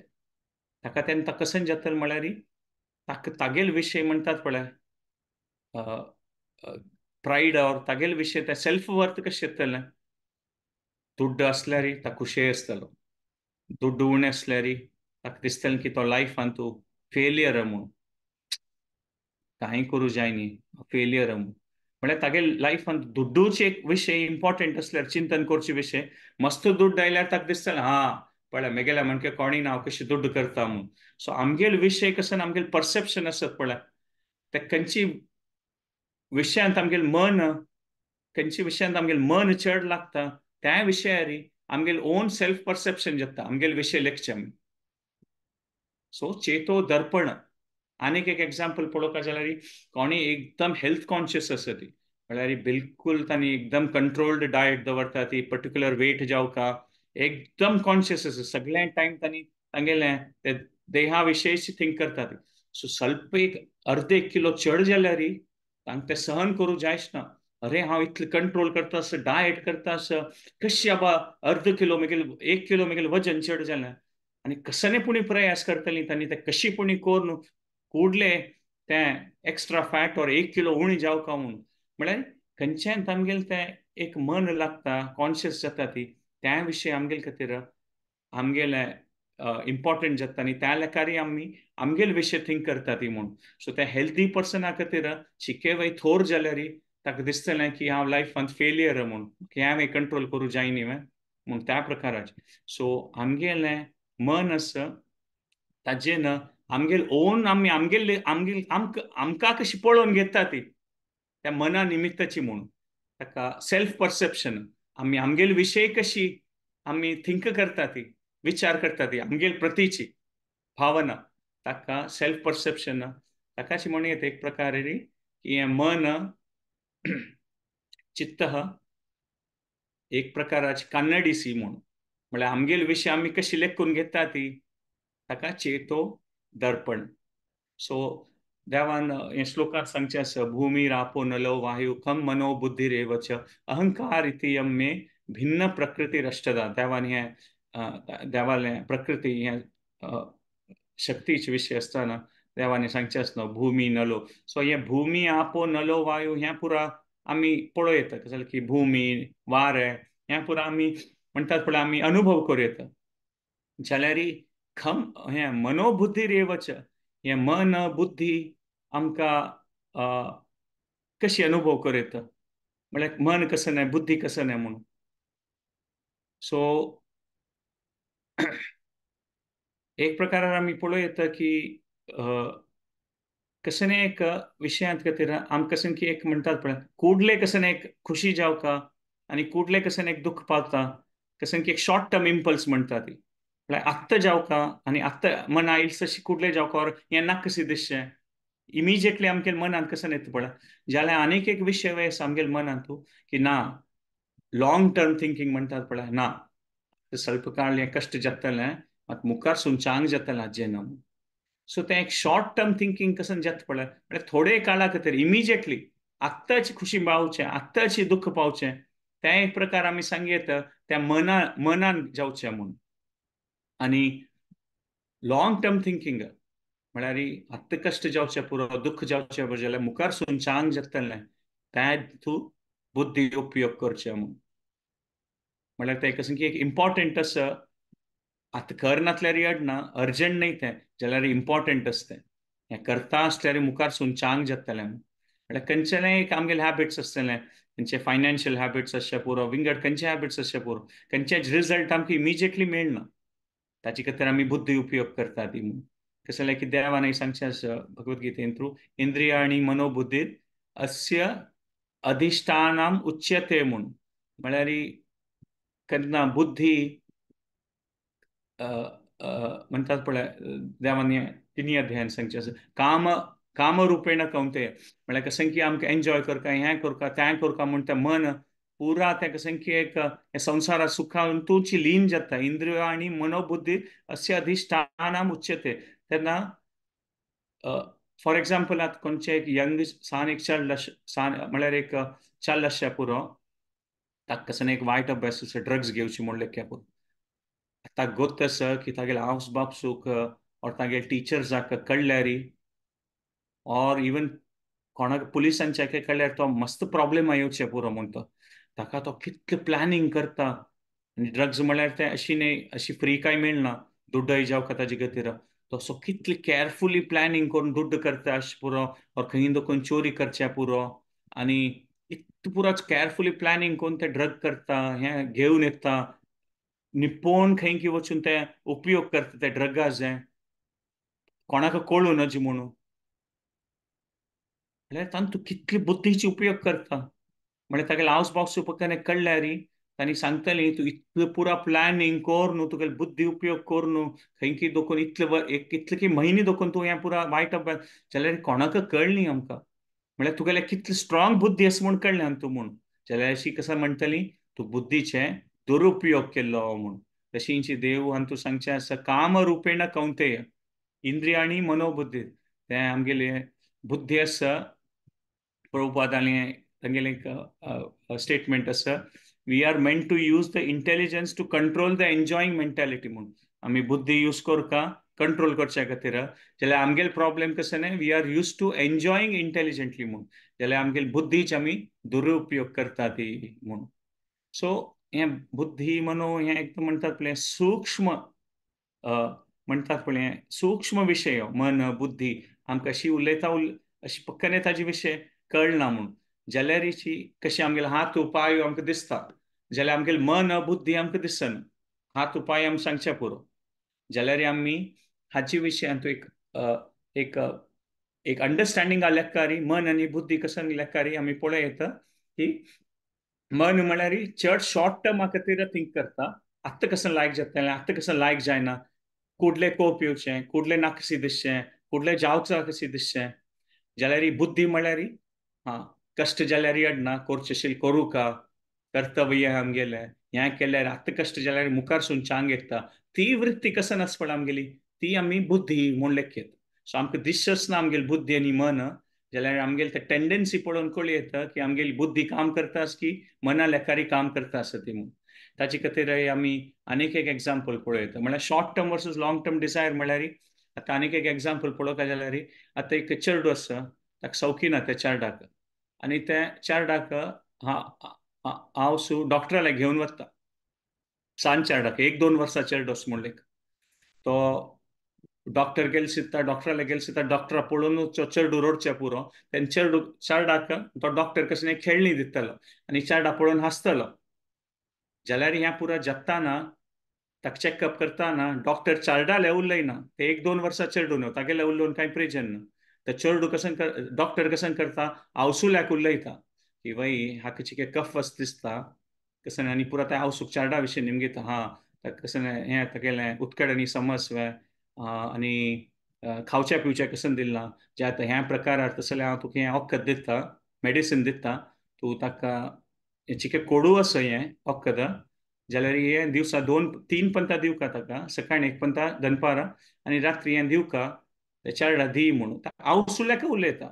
ताका तेन्ना ताका कसन जातलें म्हळ्यार ताका तागेल विशय म्हणटात पळय प्रायड और तागेल विशय त्या सेल्फ वर्थ कशें येतलें. दुड्ड आसल्यार ताका खुशे आसतलो, दुड्ड उणें आसल्यार ताका दिसतलें की तो लायफान तूं फेलियर म्हूण, कांय करूं जाय न्ही फेलियर म्हूण. म्हळ्यार तागेल लायफान दुड्डूच एक विशय इम्पॉर्टंट आसल्यार चिंतन करचे विशय, मस्त दुड्ड आयल्यार ताका दिसतलें हा पळय मेगेल्या म्हणके कोणी ना हांव कशें दुड्ड करता म्हूण. सो आमगेल विशय कसं आमगेल परसेप्शन आसत पळय, ते खंयची विशयांत आमगेल मन, खंयच्या विशयांत आमगेल मन चड लागता त्या विशयारी आमगेल ओन सेल्फ परसेप्शन जाता, आमगेल विशय लेखचे आमी. सो चेतो दर्पण. आनीक एक एग्जाम्पल पळोवपाक जाल्यार कोणी एकदम हेल्थ कॉन्शियस आसा ती, म्हळ्यार बिलकुल तांणी एकदम कंट्रोल्ड डायट दवरता ती, पर्टिक्युलर वेट जावका एकदम कॉन्शियस आसा, सगळ्या टायम तांणी तांगेलें ते देहा विशेश थिंक करता ती. सो स्वल्प एक अर्द एक किलो चड जाल्यार तांकां तें सहन करूं जायच ना, अरे हांव इतलें कंट्रोल करता आसा, डायट करता आसा, कशी आबा अर्द किलो मेगेल एक किलो मेगेल वजन चड जालें, आनी कसने पुणी प्रयास करतली तांणी तें कशी पुणी करून कुडले तें एक्स्ट्रा फॅट और एक किलो उणी जावका म्हूण. म्हळ्यार खंयच्यान तांगेलें तें एक मन लागता, कॉन्शियस जाता ती त्या विशय आमगेले खातीर आमगेलें इम्पॉर्टंट जाता आनी त्या लेखारी आमी आमगेले विशय थिंक करता ती म्हूण. सो त्या हेल्दी पर्सना खातीर चिके वय थोर जाल्यार ताका दिसतलें की हांव लायफांत फेलियर म्हूण, की हांवें कंट्रोल करूं जाय न्ही म्हूण त्या प्रकाराचें. सो आमगेलें मन आसा ताजें न आमगेल ओन आमी आमगेले आमगेल आमकां आमकां कशी पळोवन घेता ती त्या मना निमित्ताची म्हूण, ताका सेल्फ परसेप्शन, आमी आमगेल विशय कशी आमी थिंक करता ती, विचार करता ती आमगेल प्रतीची भावना, ताका सेल्फ परसेप्शन. ताकाशी म्हणूं येता एक प्रकारे की हें मन चित्त एक प्रकाराची कान्नडीसी म्हूण, म्हळ्यार आमगेल विशय आमी कशी लेखून घेता ती ताका चेतो दर्पण. सो देवान हे श्लोकात सांगचें आसा, भूमी रापो नलो वायु खम मनो बुद्धिरेव च अहंकार इति यम मे भिन्न प्रकृती रष्टदा. देवान हें देवालें प्रकृती हें शक्तीचे विशय आसतना देवान सांगचें आसना भूमी नलो. सो हें भूमी आपो नलो वायु हें पुरा आमी पळोवं येता, कसलें की भूमी वारें हें पुरा आमी म्हणटात पळय आमी अनुभव करूं येता. जाल्यार खम हें मनोबुद्धिरेव च हें मन बुद्धी आमकां कशी अनुभव करूं येता, म्हळ्यार मन कसं न्हय बुद्धी कसं न्हय म्हणून. सो एक प्रकारान आमी पळोवं येता की कसने एक विशयांत खातीर आमकां कशें की एक म्हणटात पळय कुडले कशें एक खुशी जावका आनी कुडले कशें एक दुःख पावता, कशें की एक शॉर्ट टर्म इम्पल्स म्हणटा ती, म्हळ्यार आत्तां जावका आनी आत्तां मना आयिल्ले तशी कुडले जावका और हें नाका कशें दिसचें इमिजिएटली आमगे मनांत कशें येता पळय. जाल्यार आनीक एक विशय आसा आमगे मनांत की ना लॉंग टर्म थिंकींग म्हणटात पळय, ना स्वल्प काळ हें कश्ट जातलें मात मुखार सुनचांग जातलें हाजें ना. सो तें एक शॉर्ट टर्म थिंकींग कशें जाता पळय, म्हळ्यार थोडे काळा खातीर इमिजिएटली आत्ताची खुशी पावचें आत्ताची दुःख पावचें तें एक प्रकार आमी सांगयत त्या मनान जावचें म्हूण. आनी लॉंग टर्म थिंकींग म्हळ्यार आत्तां कश्ट जावचें पुरो दुःख जावचें पुरो जाल्यार मुखार सुनचांग जातलें तें तूं बुद्धी उपयोग करचें म्हूण. म्हळ्यार तें कशें की एक इम्पॉर्टंट आसा, आतां कर नासल्यार अडना, अर्जंट न्हय तें, जाल्यार इम्पॉर्टंट आसता तें, हें करता आसल्यार मुखार सुनचांग जातलें. म्हळ्यार खंयचेलें एक आमगेले हॅबिट्स आसतलें, खंयचे फायनान्शियल हॅबिट्स आसचे पुरो, विंगड खंयचे हॅबिट्स आसचे पुरो, खंयचे रिजल्ट आमकां इमिजिएटली मेळना, ताचे खातीर आमी बुद्धी उपयोग करता ती म्हूण. कशें जाल्यार की देवान सांगचें आसा भगवद्गीतेन थ्रू इंद्रिय आनी मनोबुद्धीर अस्य अधिष्ठानाम उच्यते म्हूण. म्हळ्यार केन्ना बुद्धी म्हणटात पळय देवान तिन्ही अध्यायान सांगचें आसा काम कामरुपेण कौंतेय, म्हळ्यार कशें की आमकां एन्जॉय करका हें करका तें करका म्हूण तें मन पुरा तें कशें की एक संवसारा सुखांतूच लीन जाता. इंद्रिय आनी मनोबुद्धी अस्य अधिष्ठानाम उच्यते. तेन्ना फॉर एग्जाम्पल आतां खंयचें एक यंग सान एक चल सान म्हळ्यार एक चल आसचें पुरो, ताका कशें एक वायट अभ्यास आसा ड्रग्स घेवची म्हूण लेख्या पुरो, ताका गोत आसा की तागेले आवस बापसूक और तागेले टिचर्साक कळ्ळ्यार और इवन कोणाक पुलिसांच्या कळ्ळ्यार तो मस्त प्रॉब्लेम येवचे पुरो म्हूण तो ताका तो कितलें प्लॅनिंग करता. आनी ड्रग्स म्हळ्यार तें अशी न्हय अशी फ्री कांय मेळना, दुड्डय जावका ताजे खातीर तो असो कितले केअरफुली प्लॅनिंग करून दुड्ड करता अशें पुरो और खंय दोकून चोरी करचें पुरो आनी इतलें पुरो केअरफुली प्लॅनिंग करून ते ड्रग करता, हें घेवन येता निपोवन खंय की वचून ते उपयोग करता ते ड्रगाचे, कोणाक कळूं नज म्हणून. म्हळ्यार तांतू कितली बुद्धीची उपयोग करता. म्हळ्यार तागेले आवस बावस उपकरण कळ्ळ्यार तांणी सांगतली तूं इतलें पुरा प्लॅनिंग कर न्हू, तुगेली बुद्धी उपयोग कर न्हू, खंय की दोकून इतले एक इतले की म्हयने दोकून तूं हें पुरा वायट अभ्यास जाल्यार कोणाक कळ्ळी आमकां. म्हळ्यार तुगेले कितली स्ट्रॉंग बुद्धी आसा म्हूण कळ्ळें आनी तूं म्हूण, जाल्यार अशी कसं म्हणटली तूं बुद्धीचें दुरुपयोग केल्लो म्हूण. तशींची देव आनी तूं सांगचें आसा कामरुपेण कौंतेय इंद्रिय आनी मनोबुद्धी, तें आमगेले बुद्धी आसा. प्रभुपादालें तांगेलें एक स्टेटमेंट आसा, we are meant to use the intelligence to control the enjoying mentality म्हूण. आमी बुद्धी यूज करका कंट्रोल करच्या खातीर, जाल्यार आमगेले प्रॉब्लेम कशें न्हय we are use to enjoying intelligently म्हूण, जाल्यार आमगेले बुद्धीच आमी दुरुपयोग करता ती म्हूण. सो हें बुद्धी मनो हें एकदम म्हणटात पळय सूक्ष्म म्हणटात पळय सूक्ष्म विशय मन बुद्धी आमकां अशी उलयता अशी पक्कने ताजे विशय कळना म्हूण. जाल्यार कशें आमगेले हात उपाय आमकां दिसता, जाल्यार आमगेले मन बुद्धी आमकां दिसना, हात उपाय आमी सांगचे पुरो. जाल्यार आमी हाचे विशयांत एक एक एक अंडरस्टँडींग लेखारी मन आनी बुद्धी कसं लेखारी आमी पळोवं येता की मन म्हळ्यार चड शॉर्ट टर्मा खातीर थिंक करता, आतां कसं लायक जातलें आतां कसं लायक जायना, कुडले कोप येवचें कुडले नाका कशें दिसचें कुडले जावचा कशें दिसचें. जाल्यार बुद्धी म्हळ्यार हां कश्ट जाल्यार अडना करचेशील करूं का कर्तव्य आमगेलें हें केल्यार आतां कश्ट जाल्यार मुखार सुनचांग येता, ती वृत्ती कसं आसता पळय आमगेली ती आमी बुद्धी म्हूण लेखयत. सो आमकां दिसच ना आमगेली बुद्धी आनी मन, जाल्यार आमगेली ते टेंडन्सी पळोवन कळूं येता की आमगेली बुद्धी काम करता आसा की मना लेखारी काम करता आसा ती म्हूण. ताचे खातीर आमी आनीक एक एग्जाम्पल पळोवं येता, म्हळ्यार short term versus long term desire. म्हळ्यार आतां आनीक एक एग्जाम्पल पळोवपाक जाल्यार आतां एक चेडूं आसा ताका सौकी ना त्या चेरडाक आनी त्या चेरडाक हांव सु डॉक्टराक घेवन वता, सान चेरडाक 1-2 वर्सां चेरडो आसा म्हणलें तो डॉक्टर गेले सित्ता, डॉक्टराक गेले सित्ता, डॉक्टरा पळोवन चेडूं रडचें पुरो, तेन्ना चेडू चेरडाक तो डॉक्टर कशें खेळणी दितलो आनी चेरडा पळोवन हांसतलो. जाल्यार हें पुरा जगताना ताका चॅकअप करताना डॉक्टर चेरडाले उलयना, ते 1-2 वर्सां चेडूं न्हू तागेले उलोवन कांय प्रयोजन ना. तर चेडू कसं डॉक्टर कसं करता आवसुल्याक उलयता की वय हाका चिके कफ अस दिसता कसं आनी पुरा त्या आवसूक चारडा विशीं निमगिता हा कसं हें तागेलें उत्कट आनी समस्वे आनी खावच्या पिवच्या कसं दिलां जे आतां ह्या प्रकारार तसलें हांव तुका हें वखद दिता मेडिसीन दिता तूं ताका चिके कोडू आसा हें वखद जाल्यार हें दिवसा 2-3 पंता दिवका ताका सकाळी 1 पंता दनपारा आनी रात्री हें दिवका चारडा दी म्हणून आवसुल्याक उलयता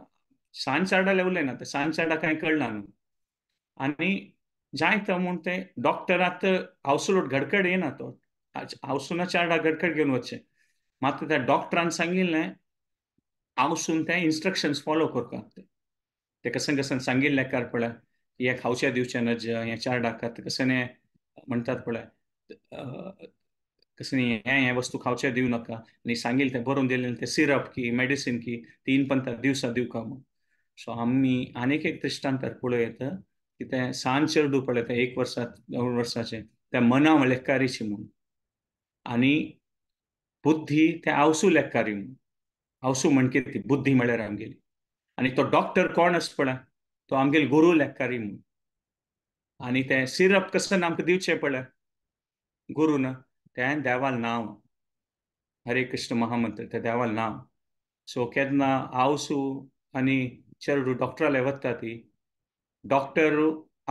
सान चारडाले उलयना ते सान चारडा कांय कळना न्हू आनी जायत म्हूण ते डॉक्टर आतां आवसुलोट घडकड येना तो आवसुना चारडा घडकड घेवन वचचें मात्र त्या डॉक्टरान सांगिल्लें आवसून ते इन्स्ट्रक्शन्स फॉलो करतात ते कसन कसन सांगिल्लें कार पळय हें खावच्या दिवचें नज हें चारडा कसन म्हणटात पळय कसं हें हें वस्तू खावचें दिवं नाका आनी सांगिल्लें तें बरोवन दिलें तें सिरप की मेडिसीन की 3 पंता दिवसा दिवका म्हूण. सो आमी आनीक एक दृश्टांतर पळोवं येता की तें सान चेडूं पळय तें 1 वर्सा 2 वर्साचें तें मना लेक्कारीची म्हूण आनी बुद्धी तें आवसू लेक्कारी म्हूण आवसू म्हणके ती बुद्धी म्हळ्यार आमगेली आनी तो डॉक्टर कोण आसा पळय तो आमगेली गुरू लेक्कारी म्हूण आनी तें सिरप कसं आमकां दिवचें पळय गुरून तें देवाल नांव हरे कृष्ण महामंत्र तें देवाल नांव. सो केन्ना आवसू आनी चेडू डॉक्टराले वता ती डॉक्टर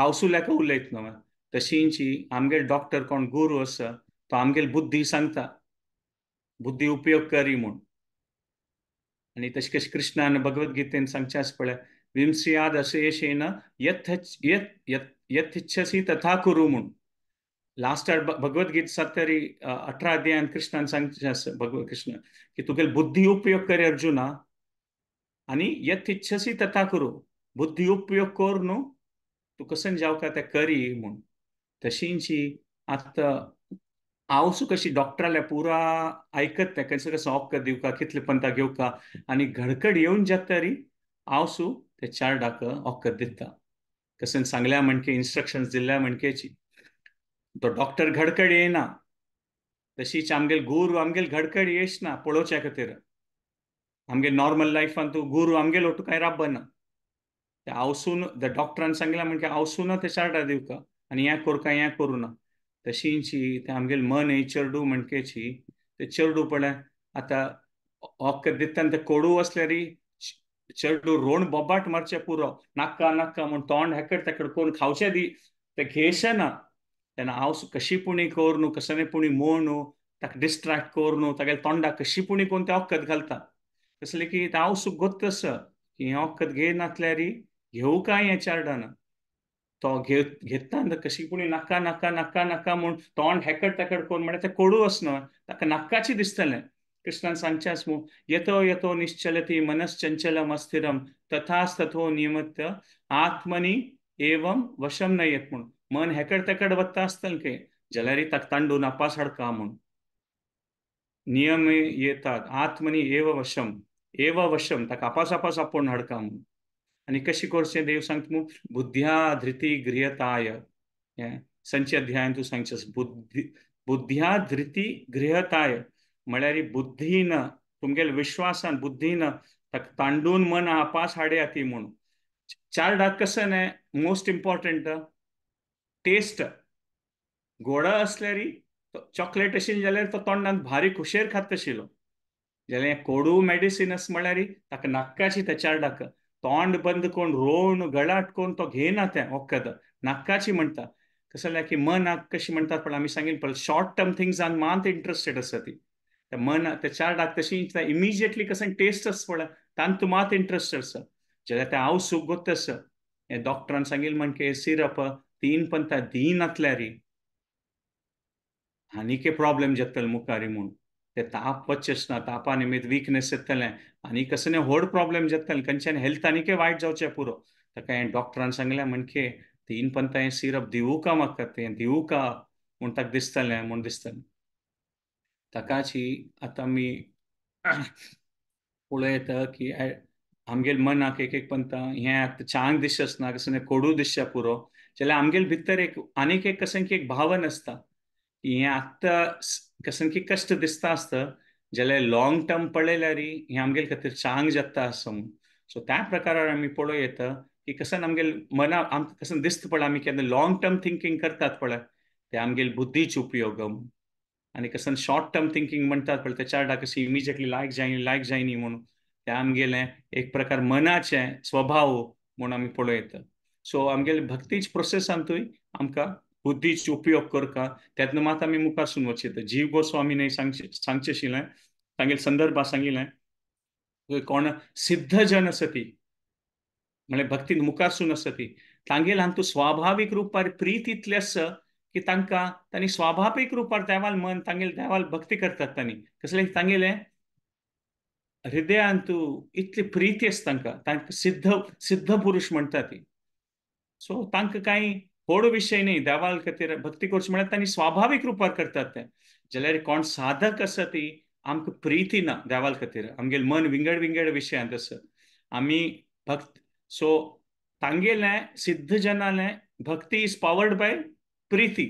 आवसुल्याक उलयत न्हू तशींची आमगेल डॉक्टर कोण गुरू आसा तो आमगेल बुद्धी सांगता बुद्धी उपयोग करी म्हूण. आनी तशें कशें कृष्णान भगवद्गीतेन सांगचें आसा पळय विमसियाद अशेषेन यथ यथेच्छसी तथा कुरू म्हूण. लास्टार भगवद्गीत सात तरी 18 अध्यायान कृष्णान सांगचें आसा भगवत कृष्ण की तुगेल बुद्धी उपयोग कर अर्जुना आनी यथेच्छसी तथा कुरू बुद्धी उपयोग कर न्हू तूं कसन जावका तें करी म्हूण. तशींची आतां आवसू कशी डॉक्टराले पुरा आयकत तें कसं कसं वखद दिवका कितले पंता घेवका आनी घडकड येवन जाता तरी आवसू ते चारडाक वखद दिता कसन सांगल्या म्हणके इन्स्ट्रक्शन्स दिल्ल्या म्हणकेची तो डॉक्टर घडकड येना तशीच आमगेल गुरू आमगेल घडकड येश ना पळोवच्या खातीर आमगेल नॉर्मल लायफान तूं गुरू आमगेल ओटू कांय राबना ते आवसून डॉक्टरान सांगला म्हणके आवसून ते चारडा दिवका आनी हें करका हें करूं ना. तशींची ते आमगेल मन हे चेडू म्हणकेची ते चेडू पळय आतां वखद दिता ते कोडू आसल्यार चेडू रोण बोबाट मारचें पुरो नाका नाका म्हूण तोंड हेकड तेकड करून खावचें दी ते घेयशें ना तेन्ना हांव कशी पुणी कर न्हू कसले पुणी म्हण न्हू ताका डिस्ट्रेक्ट कर न्हू तागेले तोंडाक कशी पुणी करून तें वखद घालता कसलें की तें आवसूक गोत्त आसा की हें वखद घेयनासल्यार घेवं काय हें चारडान तो घेता कशी पुणी नाका नाका नाका नाका म्हूण तोंड हेकड तेकड करून म्हळ्यार तें कोडू आसना ताका नाकाची दिसतलें. कृष्णान सांगचें आसा मू यतो यतो निश्चलती मनश्चंचलम अस्थिरम तथास्तथो नियमत्य आत्मनी एवं वशम न येत म्हूण मन हेकड तेकड वता आसतलें की जाल्यार ताका तांडून आपास हाडका म्हूण नियम येतात आत्मनी एव वशम एव वशम ताका आपास आपास आपोवन हाडका म्हूण. आनी कशी करचें देव सांगता मू बुद्ध्या धृती गृहताय हें संच अध्यायान तूं सांगचें बुद्धी बुद्ध्या धृती गृहताय म्हळ्यार बुद्धीन तुमगेले विश्वासान बुद्धीन ताका तांडून मन आपास हाडया ती म्हूण. चारडाक कसं न्हय मोस्ट इम्पॉर्टंट टेस्ट गोडा आसल्यार चॉकलेट आशिल्ली जाल्यार तो तोंडांत भारी खुशेर खात आशिल्लो जाल्यार कोडू मेडिसीन आसा म्हळ्यार ताका नाक्काची त्या चारडाक तोंड बंद करून रोवन गळाट करून तो घेयना तें वखद नाक्काची म्हणटा. कसं जाल्यार की मनाक कशी म्हणटात पण आमी सांगीन पळय शॉर्ट टर्म थिंग्सान मात इंट्रस्टेड आसा ती त्या मन त्या चारडाक तशी इमिजिएटली कसं टेस्ट आसा पळय तांतू मात इंट्रस्टेड आसा जाल्यार तें आवसूक गोत्त आसा हें डॉक्टरान सांगिल्लें म्हणके सिरप 3 पंता दिनातल्यार आनीक प्रॉब्लेम जातले मुखार म्हूण ते ताप वचचेच ना तापा निमित्त विकनेस येतलें आनी कसले व्हड प्रॉब्लेम जातले खंयच्यान हेल्थ आनीक वायट जावचें पुरो. ताका हें डॉक्टरान सांगलें म्हणके 3 पंता हें सिरप दिवूं का म्हाका तें दिवूं का म्हूण ताका दिसतलें म्हूण दिसतलें. ताकाची आतां आमी पळयता की आमगेल मनाक एक एक पंता हें आतां चांग दिश्य आसना कसलें कोडू दिश्य पुरो जाल्यार आमगेल भितर एक आनीक एक कसं की एक भावन आसता की हें आतां कसं की कश्ट दिसता आसता जाल्यार लॉंग टर्म पळयल्यार हें आमगेले खातीर चांग जाता आसा म्हूण. सो त्या प्रकारार आमी पळोवं येता की कसन आमगेले मना आमकां कसन दिसता पळय आमी केन्ना लॉंग टर्म थिंकींग करतात पळय ते आमगेले बुद्धीच उपयोग आनी कसन शॉर्ट टर्म थिंकींग म्हणटात पळय ते चार्टा कशी इमिजिएटली लायक जायनी लायक जायनी म्हणून ते आमगेलें एक प्रकार मनाचें स्वभाव म्हूण आमी पळोवं येता. सो आमगेले भक्तीच प्रोसेसांतूय आमकां बुद्धीच उपयोग करता तेन्ना मात आमी मुखारसून वचयता. जीव गोस्वामीन सांगचें आशिल्लें तांगेले संदर्भात सांगिल्लें कोण सिद्ध जन आसा ती म्हळ्यार भक्तीन मुखारसून आसा ती तांगेले हातूंत स्वाभावीक रुपार प्रीत इतली आसा की तांकां तांणी स्वाभावीक रुपार देवाल मन तांगेले देवाल भक्ती करतात तांणी कसलें तांगेलें हृदयांतू इतली प्रीती आसा तांकां तांकां सिद्ध सिद्ध पुरुश म्हणटा ती. सो तांकां कांय व्हड विशय न्ही देवाल खातीर भक्ती करची म्हळ्यार तांणी स्वाभावीक रुपार करतात ते. जाल्यार कोण साधक आसा ती आमकां प्रिती ना देवाल खातीर आमगेलें मन विंगड विंगड विशयांत आसा आमी भक्त. सो तांगेलें सिद्ध जनालें भक्ती is powered by प्रिती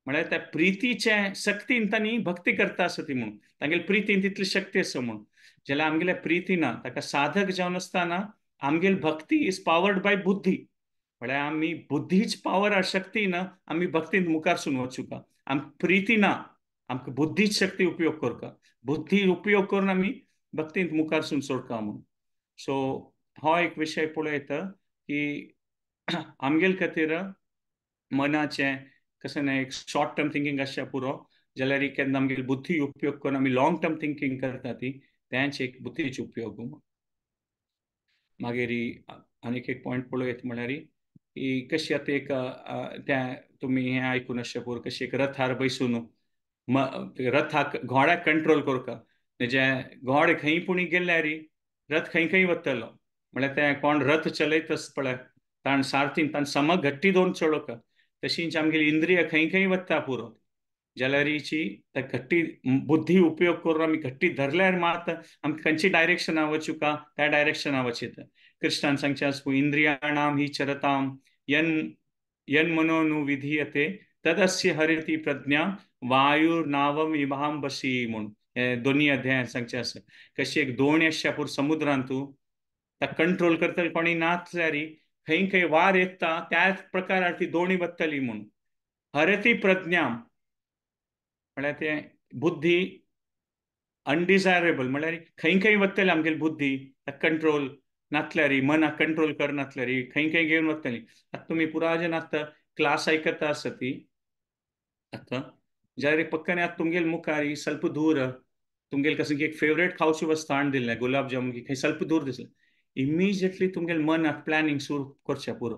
म्हळ्यार त्या प्रितीचे शक्तीन तांणी भक्ती करता आसा ती म्हणून तांगेले प्रितीन तितली शक्ती आसा म्हणून. जाल्यार आमगेले प्रिती ना ताका साधक जावन आसतना आमगेली भक्ती is powered by बुद्धी म्हळ्यार आमी बुद्धीच पावर शक्ती ना आमी भक्तीन मुखारसून वचुका आमकां प्रिती ना आमकां बुद्धीच शक्ती उपयोग करता बुद्धी उपयोग करून आमी भक्तींत मुखारसून सोडका म्हणून. सो हो एक विशय पळोवं येता की आमगेले खातीर मनाचें कशें न्हय एक शॉर्ट टर्म थिंकींग आसचें पुरो जाल्यार केन्ना आमगेली बुद्धी उपयोग करून आमी लॉंग टर्म थिंकींग करता ती तेंच एक बुद्धीच उपयोग. मागीर आनीक एक पॉयंट पळोवं येता म्हळ्यार की कशी आतां एक त्या तुमी हें आयकून आसचें पुरो कशी एक रथार बसून रथाक घोड्याक कंट्रोल करता म्हणजे घोडे खंय पुणी गेल्यार रथ खंय खंय वतलो म्हळ्यार तें कोण रथ चलयत पळय ताण सारथीन ताण सम घट्टी दोन चलोवका तशींच आमगेली इंद्रिय खंय खंय वता पुरो जाल्यारीची त्या घट्टी बुद्धी उपयोग करून आमी घट्टी धरल्यार मात आमकां खंयची डायरेक्शना वचुका त्या डायरेक्शना वचयता. कृष्णान सांगचें आसा इंद्रियाणाम ही चरताम यन यन मनो विधीयते तदस्य हरिती प्रज्ञा वायुर्नावम इभाम बसी म्हूण हे दोनी अध्यायान सांगचें आसा. कशी एक दोणी आसच्या पूर समुद्रांतू ताका कंट्रोल करतले कोणी नासल्यार खंय खंय वार येता त्याच प्रकारार ती दोणी वतली म्हूण. हरती प्रज्ञा म्हळ्यार तें बुद्धी अनडिजायरेबल म्हळ्यार खंय खंय वतली आमगेली बुद्धी ताका कंट्रोल नासल्यार मनाक कंट्रोल करनासल्यार खंय खंय घेवन वतली. आतां तुमी पुराय आतां क्लास आयकता आसा ती आतां जाल्यार पक्काने आतां तुमगेले मुखार ಸ್ವಲ್ಪ दूर तुमगेले कसं एक फेवरेट खावची वस्तू हाडून दिल्लें गुलाब जामुन की खंय ಸ್ವಲ್ಪ दूर दिसलें इमिजिएटली तुमगेले मन प्लॅनिंग सुरू करचें पुरो.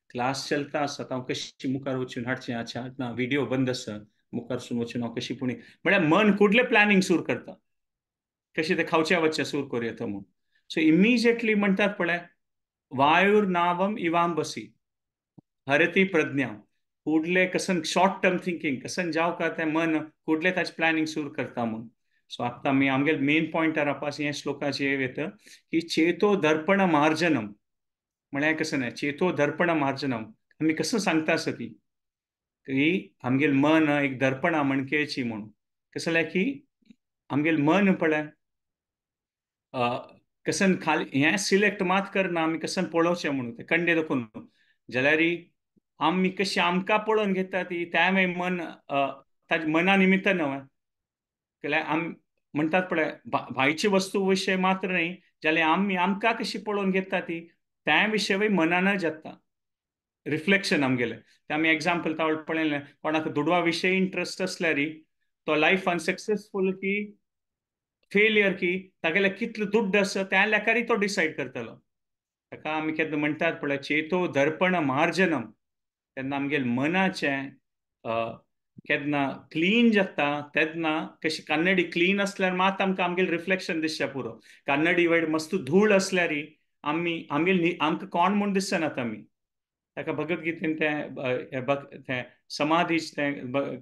क्लास चलता आसा हांव कशी मुखार वचून हाडचें अच्छा ना व्हिडियो बंद आसा मुखारसून वचून हांव कशी पुणी म्हळ्यार मन कुडलें प्लॅनिंग सुरू करता कशें तें खावचें वचचें सुरू करूं येता म्हूण. सो इमिजिएटली म्हणटात पळय वायुर्नावम इवाम बसी हरती प्रज्ञा कुडले कसन शॉर्ट टर्म थिंकींग कसन जावं का तें मन कुडले ताचें प्लॅनिंग सुरू करता म्हूण. सो आतां आमी आमगेले मेन पॉयंटार आपास हें श्लोकाचें येता की चेतो दर्पण मार्जनम म्हळ्यार कसं न्हय चेतो दर्पण मार्जनम आमी कसं सांगता आसा ती की आमगेले मन एक दर्पणा म्हणकेची म्हूण. कसं जाल्यार की आमगेले मन पळय कसन खाली हें सिलेक्ट मात करना आमी कसन पळोवचें म्हणून तें कंडे दाखोवन जाल्यार आमी कशी आमकां पळोवन घेता ती त्या मागीर मन ताजे मना निमित्त न्हय जाल्यार आमी म्हणटात पळय भायची वस्तू विशय मात्र न्ही जाल्यार आमी आमकां कशी पळोवन घेता ती त्या विशय मनान जाता रिफ्लेक्शन आमगेलें. तें आमी एग्जाम्पल तावळ पळयलें कोणाक दुडवा विशय इंट्रस्ट आसल्यार तो लायफान सक्सेसफूल की फेलियर की तागेले कितलो दुड्ड आसा त्या लेखारी तो डिसायड करतलो. ताका आमी केन्ना म्हणटात पळय चेतो दर्पण मार्जनम तेन्ना आमगेले मनाचें केन्ना क्लीन जाता तेन्ना कशी कन्नडी क्लीन आसल्यार मात आमकां आमगेले रिफ्लेक्शन दिसचें पुरो. कन्नडी वयर मस्त धूळ आसल्यार आमी आमगेले आमकां कोण म्हूण दिसनात आमी. ताका भगवद्गीतेन तें तें समाधीच तें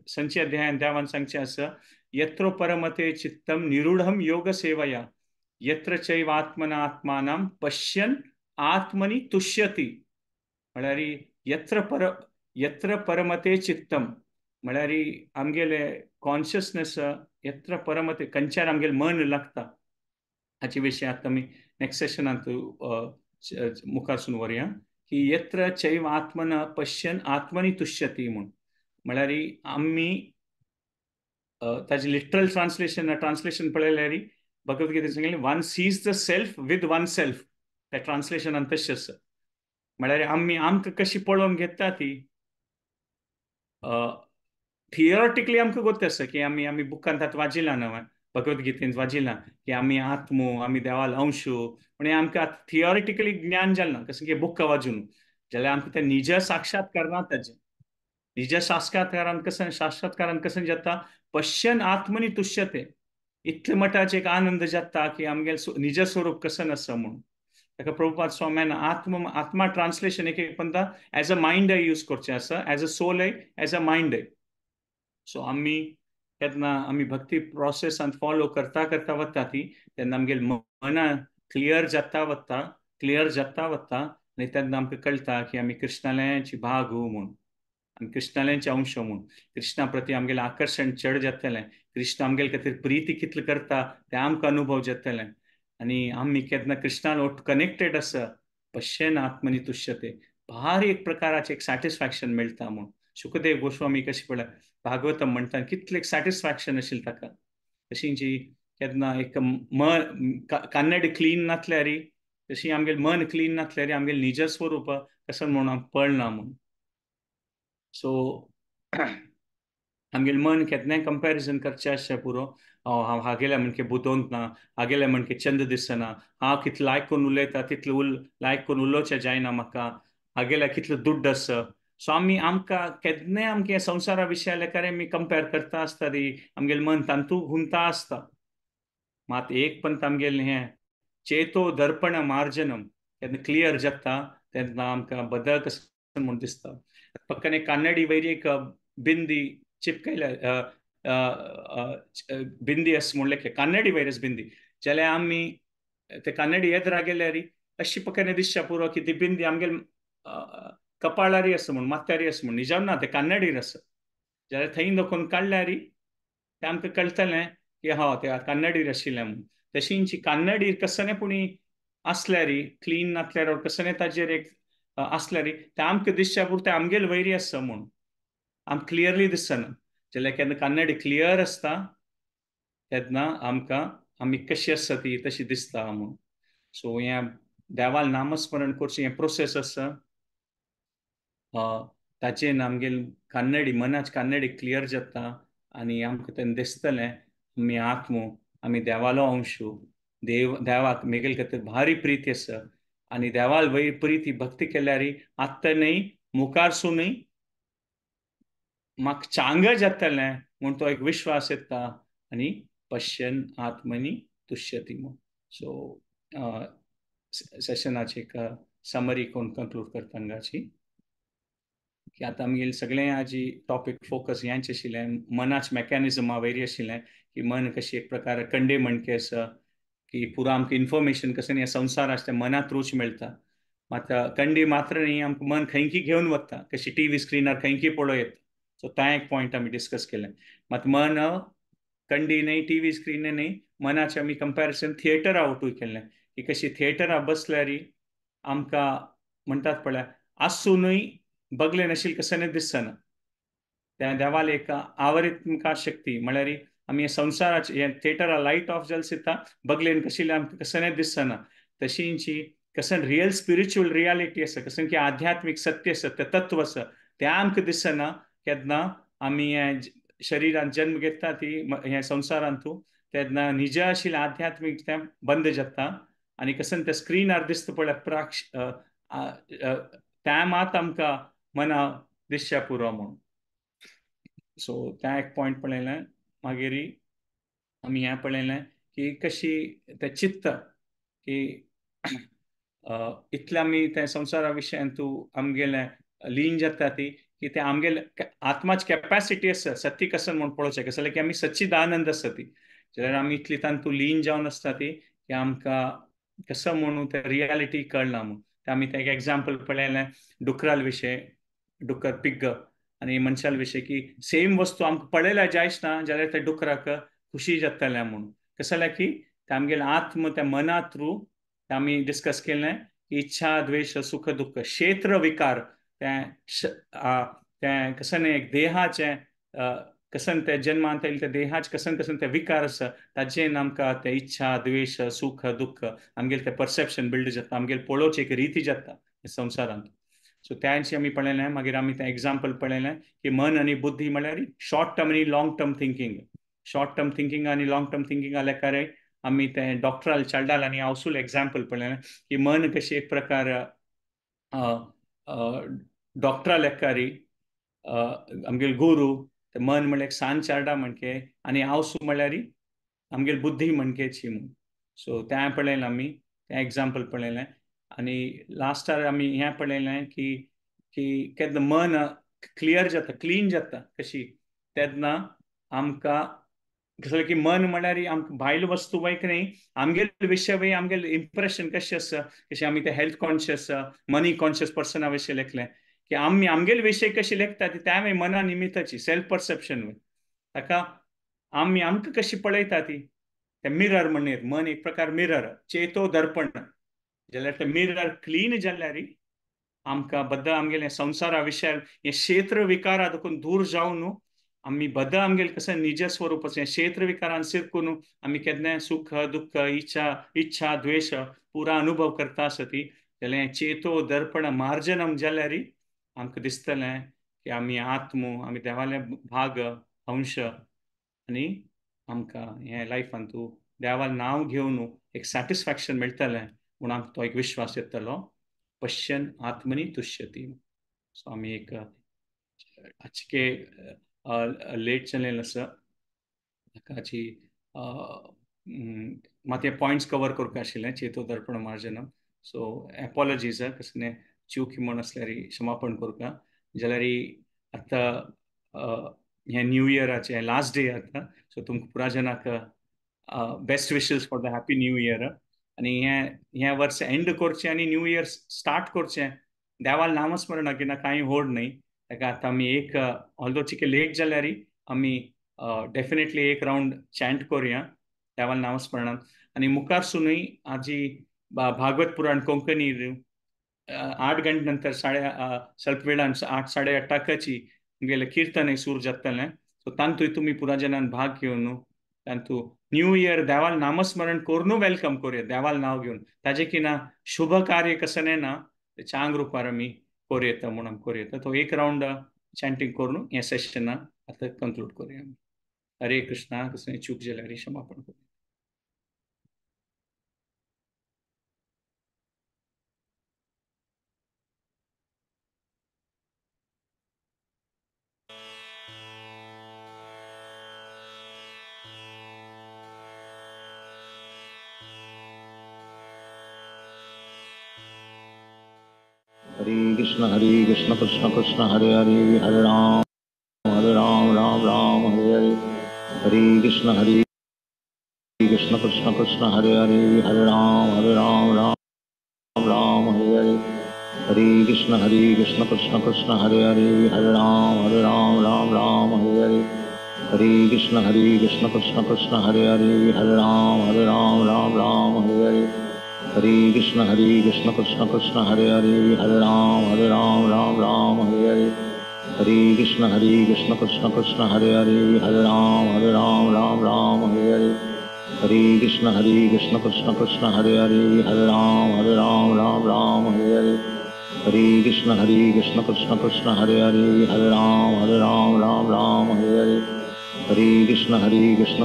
संचे अध्यायान देवान सांगचें आसा यत्र परमते चित्तम निरूढम योग सेवया यत्र चैव आत्मना आत्मानं पश्यन् आत्मनि तुष्यति. म्हळ्यार यत्र परमते चित्तम म्हळ्यार आमगेले कॉन्शियसनेस येत्र परमते कंच्यार आमगेले मन लागता हाचे विशय आतां आमी नेक्स्ट सेशनांत मुखारसून व्हरया की येत्र चैव आत्मन पश्यन आत्मनी तुष्यती म्हूण. म्हळ्यार आमी ताजें लिटरल ट्रान्सलेशन ट्रान्सलेशन पळयल्यार भगवद्गीतेन सांगलें one sees the self with one self. त्या ट्रान्सलेशनान तशें आसा. म्हळ्यार आमी आमकां कशी पळोवन घेता ती थियोरेटिकली आमकां गोत आसा की आमी आमी बुकान तातूंत वाचिलां न्हय, भगवद्गीतेन वाचिलां की आमी आत्मो, आमी देवाल अंशू, पूण हें आमकां थियोरेटिकली ज्ञान जालें ना, कसं की बुक वाजून जाल्यार आमकां तें निज साक्षात्कार ना. ताजें निज साक्षात्कारान कसं साक्षात्कारान कसं जाता पश्यन आत्मनी तुष्यते, इतले मठाचे एक आनंद जाता की आमगेले निज स्वरूप कसं आसा म्हणून. ताका प्रभुपाद स्वाम्यान आत्म आत्मा ट्रान्सलेशन एक एक पंता एज अ मायंड यूज करचें आसा, एज अ सोलय, एज अ मायंडय. सो आमी केन्ना आमी भक्ती प्रोसेसांत फॉलो करता करता वता ती तेन्ना आमगेले मना क्लियर जाता वता, क्लियर जाता वता आनी तेन्ना आमकां कळटा की आमी कृष्णालयाची भाग म्हूण, आमी कृष्णालयाचे अंश म्हूण. कृष्णा प्रती आमगेलें आकर्शण चड जातलें, कृष्ण आमगेले खातीर प्रिती कितली करता तें आमकां अनुभव जातलें आनी आमी केन्ना कृष्णान ओट कनेक्टेड आसा पश्यन आत्मनी तुष्यते, भारी एक प्रकाराचें एक सॅटिस्फॅक्शन मेळटा म्हूण. शुकदेव गोस्वामी कशी पळय भागवतम म्हणटा कितलें एक सॅटिस्फॅक्शन आशिल्लें ताका. तशी जी केन्ना एक मन कान्नडी क्लीन नासल्यार तशी आमगेलें मन क्लीन नासल्यार आमगेलें निज स्वरूप कसं म्हणून आमकां पळना म्हूण. सो आमगेलें मन केन्नाय कंपॅरिजन करचें आसचें पुरो, हांव हागेल्या म्हणके बुदवंत ना, हागेल्या म्हणके चंद दिसना, हांव कितलें लायक करून उलयता तितलें लायक करून उलोवचें जायना म्हाका, हागेल्या कितलो दुड्ड आसा. सो आमी आमकां केन्नाय आमगे संवसारा विशया लेखार आमी कंपेर करता आसता ती आमगेलें मन तांतू हुंता आसता. मात एक पण आमगेलें हें चेतो दर्पण मार्जनम केन्ना क्लियर जाता तेन्ना आमकां बदल कसो म्हूण दिसता. पक्कन कान्नडी वयर एक बिंदी चिपकायल्या बिंदी आसा म्हणलें कान्नडी वयरच बिंदी जाल्यार आमी ते कान्नडी येद्रा गेल्यार अशी पक्कन दिसच्या पुरो की ती बिंदी आमगेले कपाळारी आसा म्हूण, माथ्यारी आसा म्हूण, निजाम ना ते कान्नडीर आसा. जाल्यार थंय दाखोवन काडल्यार तें आमकां कळटलें की हा ते कान्नडीर आशिल्लें म्हूण. तशींची कान्नडीर कसलें पुणी आसल्यार क्लीन नासल्यार कसलें ताजेर एक आसल्यार तें आमकां दिसच्या पुरतें आमगेले वैरी आसा म्हूण आमकां क्लियरली दिसना. जाल्यार केन्ना कान्नडी क्लियर आसता तेन्ना आमकां आमी कशी आसा ती तशी दिसता म्हूण. सो हें देवाल नामस्मरण करचें हें प्रोसेस आसा ताचेर आमगेले कान्नडी मनाच कान्नडी क्लियर जाता आनी आमकां तेन्ना दिसतलें आमी आत्मो, आमी देवालो अंशू, देव देवाक मेगेले खातीर भारी प्रिती आसा आनी देवाल वयर प्रिती भक्ती केल्यार आत्तां न्हय मुखारसूनय म्हाका चांग जातलें म्हूण तो एक विश्वास येता आनी पश्यन आत्मनी तुष्यती म्हूण. सो सेशनाची एक समरी कोण कंक्लूड करता हांगाची की आतां आमगेले सगळें आजी टॉपीक फोकस हेंच आशिल्लें मनाच मॅकॅनिजमा वयर आशिल्लें की मन कशी एक प्रकार कंडे म्हणके आसा की पुरो आमकां इन्फॉर्मेशन कशें ह्या संवसार आसा तें मना थ्रूच मेळटा. मात कंडी मात्र न्ही आमकां मन खंयकी घेवन वता, कशी टीव्ही स्क्रिनार खंयकी पळोवं येता. सो तें एक पॉयंट आमी डिस्कस केलें. मात मन कंडी न्ही टीव्ही स्क्रीन न्ही मनाचें आमी कंपॅरिजन थिएटरा वटूय केल्लें की कशी थिएटरा बसल्यार आमकां म्हणटात पळय आसुनूय बगले नाशिल्लें कसलें दिसना. त्या देवाल एक आवरित्मका शक्ती म्हळ्यार आमी संवसाराचे हें थिएटरा लायट ऑफ जाल्यार सुद्दां बगलेन कशिल्लें आमकां कसलें दिसना. तशींची कसं रियल स्पिरिच्युअल रियालिटी आसा, कसं की आध्यात्मीक सत्य आसा, तें तत्व आसा तें आमकां दिसना केन्ना आमी हें शरिरान जन्म घेता ती ह्या संवसारांतू तेन्ना निज आशिल्लें आध्यात्मीक तें बंद जाता आनी कसं तें स्क्रिनार दिसता पळय प्राक्ष तें मात आमकां मना दिसच्या पुरो म्हूण. सो तें एक पॉयंट पळयलें. मागीर आमी हें पळयलें की कशी तें चित्त की इतलें आमी तें संवसारा विशयांतू आमगेलें लीन जाता ती की तें आमगेलें आत्माची कॅपॅसिटी आसा सत्य कसं म्हूण पळोवचें कसलें की आमी सच्चिदानंद आसा ती जाल्यार आमी इतली तांतू लीन जावन आसता ती की आमकां कसं म्हणून तें रियालिटी कळना म्हूण. तें आमी तें एक एग्जाम्पल पळयलें डुकराल विशय, डुकर पिग्ग आनी मनशाल विशय की सेम वस्तू आमकां पळयल्यार जायच ना जाल्यार त्या डुकराक खुशी जातलें म्हणून. कशें जाल्यार की ते आमगेले आत्म त्या मना थ्रू आमी डिस्कस केलें की इच्छा द्वेश सुख दुःख क्षेत्र विकार तें तें कशें न्ही एक देहाचें कसन ते जन्मांत येयले त्या देहाचे कसन कसन ते विकार आसा ताजेन आमकां ते इच्छा द्वेश सुख दुःख आमगेले ते परसेप्शन बिल्ड जाता, आमगेले पळोवची एक रिती जाता संवसारांत. सो त्यांची आमी पळयलें. मागीर आमी तें एग्जाम्पल पळयलें की मन आनी बुद्धी म्हळ्यार शॉर्ट टर्म आनी long term thinking. Short term thinking आनी लाँग टर्म थिंकींग आल्या कारण आमी तें डॉक्टराल चलडाल आनी हावसूल एग्जाम्पल पळयलें की मन कशी एक प्रकार डॉक्टरा लेखारी आमगेले गुरू ते मन म्हणल्यार एक सान चारडा म्हणके आनी आवसू म्हणल्यार आमगेली बुद्धी म्हणकेची म्हूण. सो तें पळयलें आमी, तें एग्जाम्पल पळयलें. आनी लास्टार आमी हें पळयलें की की केन्ना मन क्लियर जाता, क्लीन जाता कशी तेन्ना आमकां कसलें की मन म्हणल्यार आमकां भायल वस्तू वयक न्ही आमगेले विशय वय आमगेले इम्प्रेशन कशें आसा, कशें आमी ते health conscious money conscious persona विशीं लेखलें की आमी आमगेले विशय कशें लेखता ती त्या मना निमित्ताची सेल्फ परसेप्शन वय ताका आमी आमकां कशी पळयता ती ते मिरर म्हणून मन एक प्रकार मिरर चेतो दर्पण जाल्यार ते मिरर क्लीन जाल्यार आमकां बद्द आमगेले संवसारा विशय हे क्षेत्र विकारा देखून दूर जावन न्हू आमी बद्द आमगेले कशें निज स्वरूप आसा क्षेत्र विकारान सिरकून आमी केन्नाय सुख दुःख इच्छा इच्छा द्वेश पुरा अनुभव करता आसा ती जाल्यार चेतो दर्पण मार्जनम जाल्यार आमकां दिसतलें की आमी आत्मो आमी देवाले भाग अंश आनी आमकां हें लायफान तूं देवालें नांव घेवन एक सॅटिस्फॅक्शन मेळटलें म्हूण आमकां तो एक विश्वास येतलो. पश्यन आत्मनी तुष्यती. सो आमी एक आजके लेट जालें आसा ताकाची मात हे पॉयंट्स कवर करपाक आशिल्लें चेतो दर्पण मार्जनम. सो एपोलॉजीज कसलें चूक म्हूण आसल्यार क्षमापण करता. जाल्यार आतां हें न्यू इयराचें लास्ट डे आतां सो तुमकां पुरा जनाक best wishes for the happy new year. आनी हें हें वर्स एंड करचें आनी न्यू इयर स्टार्ट करचें देवाल नामस्मरण की ना कांय व्हड न्हय ताका आतां आमी एक ऑल्दो चिके लेट जाल्यार आमी डेफिनेटली एक रावंड चॅन्ट करुया देवाल नामस्मरणान. आनी मुखारसुनूय आजी भागवत पुराण कोंकणी 8 घंटे नंतर स्वल्प वेळान 8 साडे 8 आमगेलें कीर्तन सूर जातलें. सो तांतूय तुमी पुरा जनान भाग घेवन तांतू न्यू इयर देवाल नामस्मरण करून welcome करुया देवाल नांव घेवन ताजें की ना शुभ कार्य कसलें ना ते चांग रुपार आमी करुयेता म्हूण आमी करुयेता. तो एक रावंड चॅन्टींग करून हें सेशन आतां कंक्लूड करुया. हरे कृष्णा. कसलें चूक जाल्यार क्षमापण करुया. हरे कृष्ण कृष्ण कृष्ण हरे हरे हरे राम राम राम हरे हरे. हरे कृष्ण कृष्ण कृष्ण हरे हरे हरे राम राम राम हरे हरे. हरे कृष्ण कृष्ण कृष्ण हरे हरे हरे राम राम राम हरे हरे. हरे कृष्ण कृष्ण कृष्ण हरे हरे हरे राम राम राम हरे हरे. हरे कृष्ण कृष्ण कृष्ण हरे हरे हरे राम राम राम हरे हरे. हरे कृष्ण कृष्ण कृष्ण हरे हरे हरे राम राम राम हरे हरे. हरे कृष्ण कृष्ण कृष्ण हरे हरे हरे राम राम राम हरे हरे. हरे कृष्ण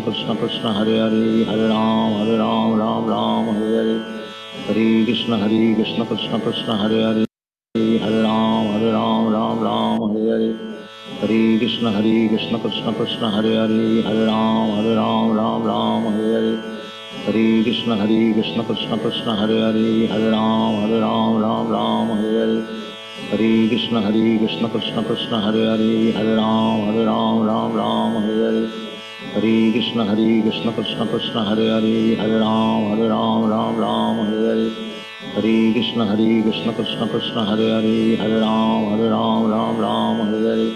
कृष्ण कृष्ण हरे हरे हरे राम राम राम हरे हरे. हरे कृष्ण कृष्ण कृष्ण हरे हरे हरे राम राम राम हरे हरे. हरे कृष्ण कृष्ण कृष्ण हरे हरे हरे राम राम राम हरे हरे. हरे कृष्ण कृष्ण कृष्ण हरे हरे हरे राम राम राम हरे हरे. हरे कृष्ण कृष्ण कृष्ण हरे हरे हरे राम राम राम हरे हरे. हरे कृष्ण कृष्ण कृष्ण हरे हरे हरे राम राम राम हरे हरे. हरे कृष्ण कृष्ण कृष्ण हरे हरे हरे राम राम राम हरे हरे. हरे Krishna Krishna Krishna Hare Hare Hare Ram Ram Ram Hare Hare.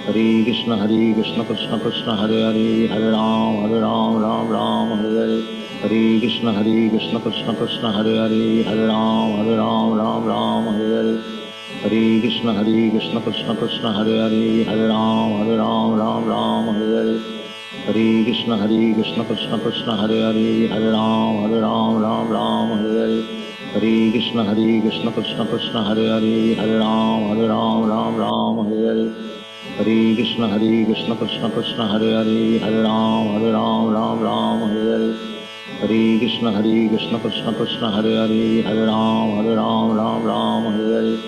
Hare Krishna Hare Krishna Krishna Krishna Hare Hare, Hare Ram Hare Ram Ram Ram Hare Hare. Hare Krishna Hare Krishna Krishna Krishna Hare Hare, Hare Ram Hare Ram Ram Ram Hare Hare. Hare Krishna Hare Krishna Krishna Krishna Hare Hare, Hare Ram Hare Ram Ram Ram Hare Hare. Hare Krishna Hare Krishna Krishna Krishna Hare Hare, Hare Ram Hare Ram Ram Ram Hare Hare. Hare Krishna Hare Krishna Krishna Krishna Hare Hare, Hare Ram Hare Ram Ram Ram Hare Hare. Hare Krishna Hare Krishna Krishna Krishna Hare Hare, Hare Ram Hare Ram Ram Ram Hare Hare. Hare Krishna Hare Krishna Krishna Krishna Hare Hare, Hare Ram Hare Ram Ram Ram Hare Hare.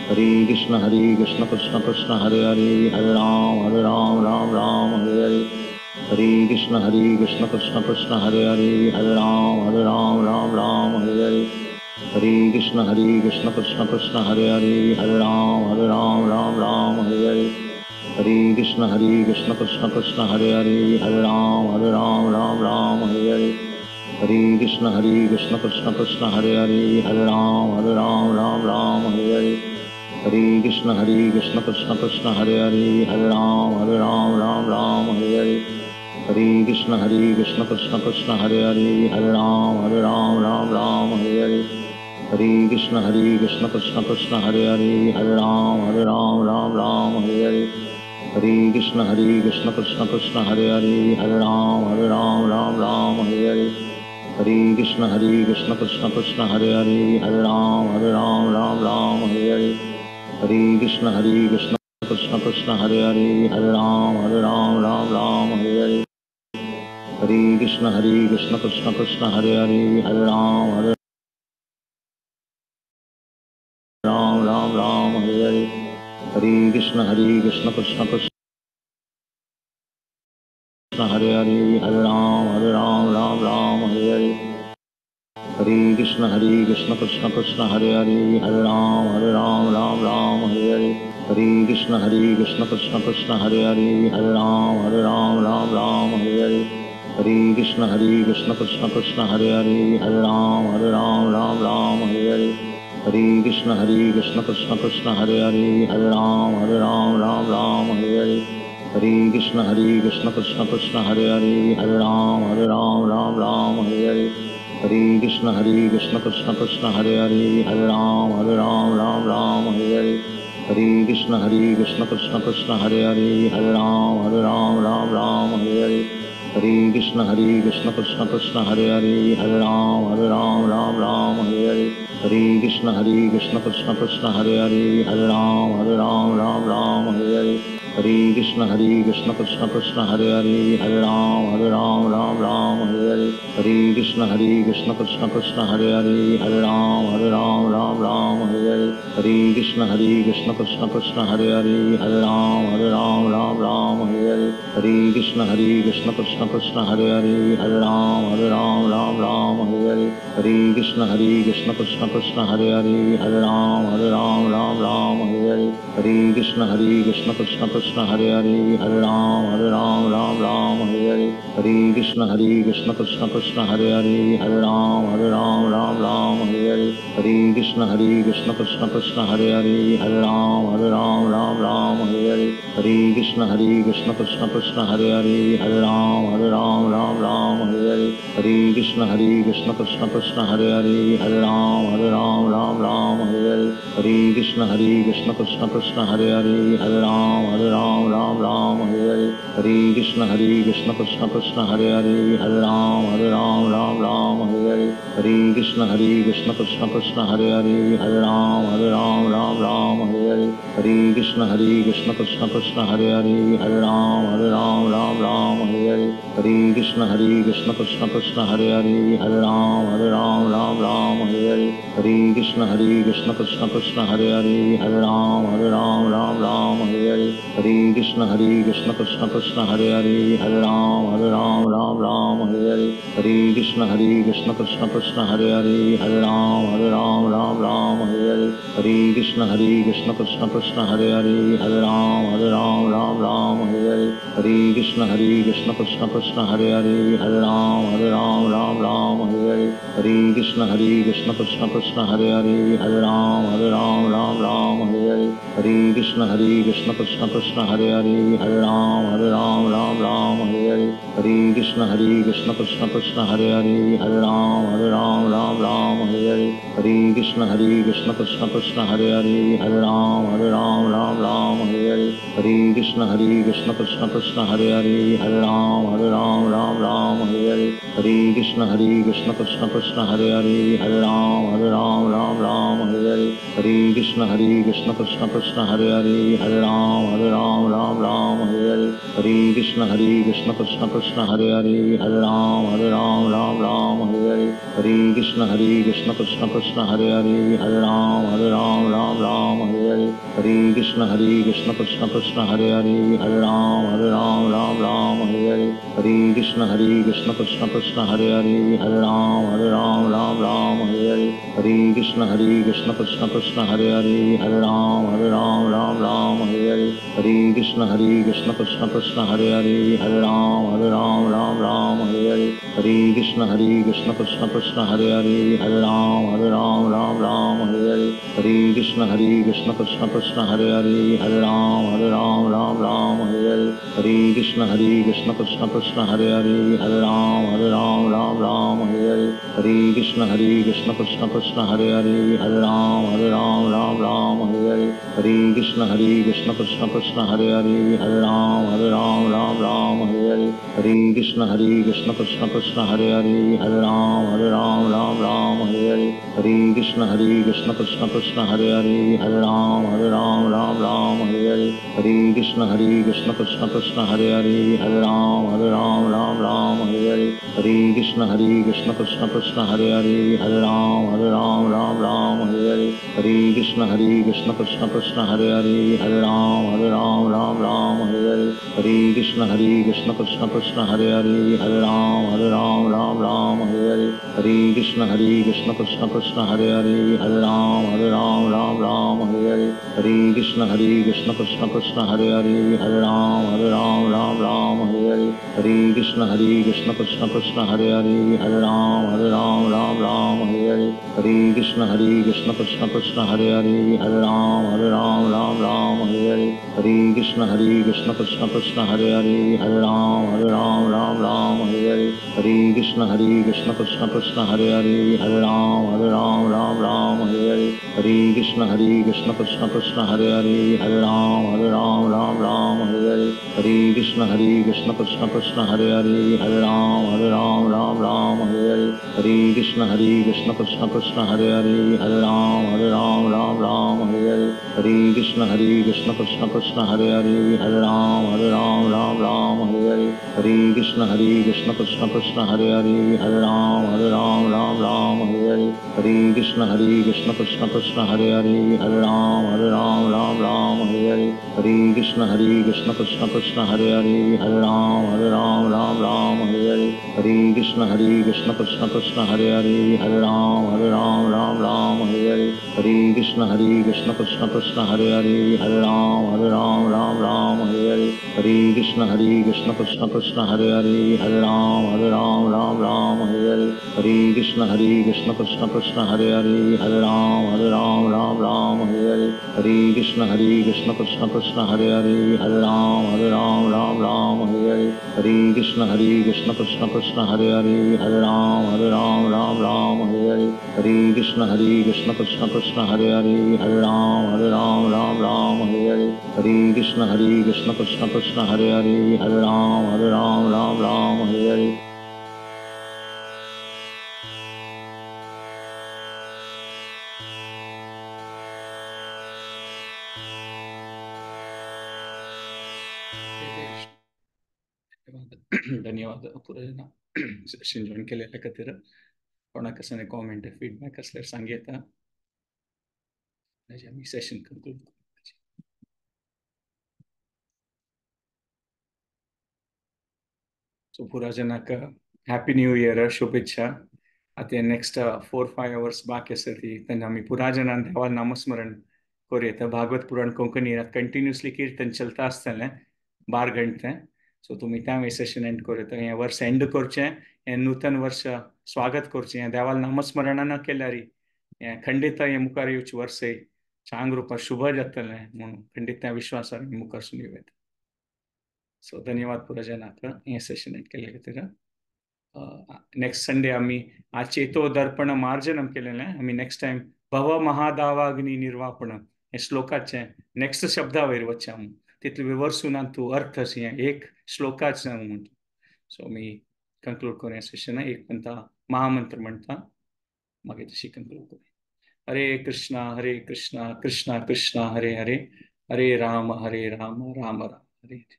Hare Krishna Hare Krishna Krishna Krishna Hare Hare, Hare Ram Hare Ram Ram Ram Hare Hare. Hare Krishna Hare Krishna Krishna Krishna Hare Hare, Hare Ram Hare Ram Ram Ram Hare Hare. Hare Krishna Hare Krishna Krishna Krishna Hare Hare, Hare Ram Hare Ram Ram Ram Hare Hare. Hare Krishna Hare Krishna Krishna Krishna Hare Hare, Hare Ram Hare Ram Ram Ram Hare Hare. Hare Krishna Hare Krishna Krishna Krishna Hare Hare, Hare Ram Hare Ram Ram Ram Hare Hare. Hare Krishna Hare Krishna Krishna Krishna Hare Hare, Hare Ram Hare Ram Ram Ram Hare Hare. Hare Krishna Hare Krishna Krishna Krishna Hare Hare, Hare Ram Hare Ram Ram Ram Hare Hare. Hare Krishna Hare Krishna Krishna Krishna Hare Hare, Hare Ram Hare Ram Ram Ram Hare Hare. Hare Krishna Hare Krishna Krishna Krishna Hare Hare, Hare Ram Hare Ram Ram Ram Hare Hare. Hare Krishna Hare Krishna Krishna Krishna Hare Hare, Hare Ram Hare Ram Ram Ram Hare Hare. Hare Krishna Hare Krishna Krishna Krishna Hare Hare, Hare Ram Hare Ram Ram Ram Hare Hare. Hare Krishna Hare Krishna Krishna Krishna Hare Hare, Hare Ram Hare Ram Ram Ram Hare Hare. Hare Krishna Hare Krishna Krishna Krishna Hare Hare, Hare Ram Hare Ram Ram Ram Hare Hare. Hare Krishna Hare Krishna Krishna Krishna Hare Hare, Hare Ram Hare Ram Ram Ram Hare Hare. Hare Krishna Hare Krishna Krishna Krishna Hare Hare, Hare Ram Hare Ram Ram Ram Hare Hare. Hare Krishna Hare Krishna Krishna Krishna Hare Hare, Hare Ram Hare Ram Ram Ram Hare Hare. Hare Krishna Hare Krishna Krishna Krishna Hare Hare, Hare Ram Hare Ram Ram Ram Hare Hare. Hare Krishna Hare Krishna Krishna Krishna Hare Hare, Hare Ram Hare Ram Ram Ram Hare Hare. Hare Krishna Hare Krishna Krishna Krishna Hare Hare, Hare Ram Hare Ram Ram Ram Hare Hare. Hare Krishna Hare Krishna Krishna Krishna Hare Hare, Hare Ram Hare Ram Ram Ram Hare Hare. Hare Krishna Hare Krishna Krishna Krishna Hare Hare, Hare Ram Hare Ram Ram Ram Hare Hare. Hare Krishna Hare Krishna Krishna Krishna Hare Hare, Hare Ram Hare Ram Ram Ram Hare Hare. Hare Krishna Hare Krishna Krishna Krishna Hare Hare, Hare Ram Hare Ram Ram Ram Hare Hare. Hare Krishna Hare Krishna Krishna Krishna Hare Hare, Hare Ram Hare Ram Ram Ram Hare Hare. Hare Krishna Hare Krishna Krishna Krishna Hare Hare, Hare Ram Hare Ram Ram Ram Hare Hare. Hare Krishna Hare Krishna Krishna Krishna Hare Hare, Hare Ram Hare Ram Ram Ram Hare Hare. Hare Krishna Hare Krishna Krishna Krishna Hare Hare, Hare Ram Hare Ram Ram Ram Hare Hare. Hare Krishna Hare Krishna Krishna Krishna Hare Hare, Hare Ram Hare Ram Ram Ram Hare Hare. Hare Krishna Hare Krishna Krishna Krishna Hare Hare, Hare Ram Hare Ram Ram Ram Hare Hare. Hare Krishna Hare Krishna Krishna Krishna Hare Hare, Hare Ram Hare Ram Ram Ram Hare Hare. Hare Krishna Hare Krishna Krishna Krishna Hare Hare, Hare Ram Hare Ram Ram Ram Hare Hare. Hare Krishna Hare Krishna Krishna Krishna Hare Hare, Hare Ram Hare Ram Ram Ram Hare Hare. Hare Krishna Hare Krishna Krishna Krishna Hare Hare, Hare Ram Hare Ram Ram Ram Hare Hare. Hare Krishna Hare Krishna Krishna Krishna Hare Hare, Hare Ram Hare Ram Ram Ram Hare Hare. Hare Krishna Hare Krishna Krishna Krishna Hare Hare, Hare Ram Hare Ram Ram Ram Hare Hare. Hare Krishna Hare Krishna Krishna Krishna Hare Hare, Hare Ram Hare Ram Ram Ram Hare Hare. Hare Krishna Hare Krishna Krishna Krishna Hare Hare, Hare Ram Hare Ram Ram Ram Hare Hare. Hare Krishna Hare Krishna Krishna Krishna Hare Hare, Hare Ram Hare Ram Ram Ram Hare Hare. Hare Krishna Hare Krishna Krishna Krishna Hare Hare, Hare Ram Hare Ram Ram Ram Hare Hare. Hare Krishna Hare Krishna Krishna Krishna Hare Hare, Hare Ram Hare Ram Ram Ram Hare Hare. Hare Krishna Hare Krishna Krishna Krishna Hare Hare, Hare Ram Hare Ram Ram Ram Hare Hare. Hare Krishna Krishna Krishna Hare Hare, Hare Ram Ram Ram Hare Hare. Hare Krishna Krishna Krishna Hare Hare, Hare Ram Ram Ram Hare Hare. Hare Krishna Krishna Krishna Hare Hare, Hare Ram Ram Hare Hare. Hare Krishna Krishna Krishna Hare Hare, Hare Ram Ram Hare Hare. Hare Krishna Krishna Krishna Hare Hare, Hare Ram Ram Hare Hare. Hare Krishna Krishna Krishna Hare Hare, Hare Ram Ram Hare Hare. Hare Krishna Krishna Krishna Hare Hare, Hare Ram Ram Hare Hare. Hare Krishna Krishna Krishna Hare Hare, Hare Ram Ram Hare Hare. Hare Krishna Krishna Krishna Hare Hare, Hare Ram Ram Hare Hare. Hare Krishna Krishna Krishna Hare Hare, Hare Ram Ram Hare Hare. Hare Krishna Krishna Krishna Hare Hare, Hare Ram Ram Hare Hare. Hare Krishna Krishna Krishna Hare Hare, Hare Ram Ram Hare Hare. Hare Krishna Krishna Krishna Hare Hare, Hare Ram Ram Hare Hare. Hare Krishna Krishna Krishna Hare Hare, Hare Ram Ram Hare Hare. Hare Krishna Krishna Krishna Hare Hare, Hare Ram Ram Hare Hare. Hare Krishna Krishna Krishna Hare Hare, Hare Ram Ram Hare Hare. Hare Krishna Krishna Krishna Hare Hare, Hare Ram Ram Hare Hare. Hare Krishna Krishna Krishna Hare Hare, Hare Ram Ram Hare Hare. Hare Krishna Krishna Krishna Hare Hare, Hare Ram Ram Hare Hare. Hare Krishna Krishna Krishna Hare Hare, Hare Ram Ram Hare Hare. Hare Krishna Krishna Krishna Hare Hare, Hare Ram Ram Hare Hare. Hare Krishna Krishna Krishna Hare Hare, Hare Ram Ram Hare Hare. Hare Krishna Krishna Krishna Hare Hare, Hare Ram Ram Hare Hare. Hare Krishna Krishna Krishna Hare Hare, Hare Ram Ram Hare Hare. Hare Krishna Krishna Krishna Hare Hare, Hare Ram Ram Hare Hare. Hare Krishna Krishna Krishna Hare Hare, Hare Ram Ram Hare Hare. Hare Krishna Krishna Krishna Hare Hare, Hare Ram Ram Hare Hare. Hare Krishna Krishna Krishna Hare Hare, Hare Ram Ram Hare Hare. Hare Krishna Krishna Krishna Hare Hare, Hare Ram Ram Hare Hare. Hare Krishna Krishna Krishna Hare Hare, Hare Ram Ram Hare Hare. Hare Krishna Krishna Krishna Hare Hare, Hare Ram Ram Hare Hare. Hare Krishna Krishna Krishna Hare Hare, Hare Ram Ram Hare Hare. Hare Krishna Krishna Krishna Hare Hare, Hare Ram Ram Hare Hare. Hare Krishna Krishna Krishna Hare Hare, Hare Ram Ram Hare Hare. Hare Krishna Krishna Krishna Hare Hare, Hare Ram Ram Hare Hare. Hare Krishna Krishna Krishna Hare Hare, Hare Ram Ram Hare Hare. Hare Krishna Krishna Krishna Hare Hare, Hare Ram Ram Hare Hare. Hare Krishna Krishna Krishna Hare Hare, Hare Ram Ram Hare Hare. Hare Krishna Krishna Krishna Hare Hare, Hare Ram Ram Hare Hare. Hare Krishna Krishna Krishna Hare Hare, Hare Ram Ram Hare Hare. Hare Krishna Krishna Krishna Hare Hare, Hare Ram Ram Hare Hare. Hare Krishna Krishna Krishna Hare Hare, Hare Ram Ram Hare Hare. Hare Krishna Krishna Krishna Hare Hare, Hare Ram Ram Hare Hare. Hare Krishna Krishna Krishna Hare Hare, Hare Ram Ram Hare Hare. Hare Krishna Krishna Krishna Hare Hare, Hare Ram Ram Hare Hare. Hare Krishna Krishna Krishna Hare Hare, Hare Ram Ram Hare Hare. धन्यवाद पुरा Seshan join केलेल्या खातीर. कोणाक कसले comment feedback आसल्यार सांगयता. आमी Seshan conclude करपाचें. So पुरा जनाक हॅपी न्यू इयर, शुभेच्छा. आतां नेक्स्ट 4-5 आवर्स बाकी आसा ती तेन्ना आमी पुरा जनान देवा नामस्मरण करूया. भागवत पुराण कोंकणी कंटिन्युअसली कीर्तन चलता आसतलें. 12 घंटे। सो तुमी त्या सेशन एंड करूं हें वर्स एंड करचें, हें नूतन वर्स स्वागत करचें, हें देवाल नामस्मरण न केल्यार हें खंडीत हें मुखार येवचें वर्स चांग रुपार शुभ जातलें म्हणून खंडीत त्या विश्वासान मुखार सुन येता। सो धन्यवाद पुरा जनाक हें सेशन एंड केल्ले खातीर। नेक्स्ट संडे आमी आज चेतो दर्पण मार्जनम केलेलें, आमी नेक्स्ट टायम भव महादावाग्नि निर्वापण हे श्लोकाचें नेक्स्ट शब्दा वयर वचचें आमी तितले विवर्सून तूं अर्थ अशें एक श्लोकाचें म्हणटा। सो आमी कंक्लूड करूया सेशन, एक म्हणटा महामंत्र म्हणटा मागीर तशी कंक्लूड करूया। हरे कृष्णा कृष्णा कृष्णा हरे हरे, हरे राम राम राम हरे हरे।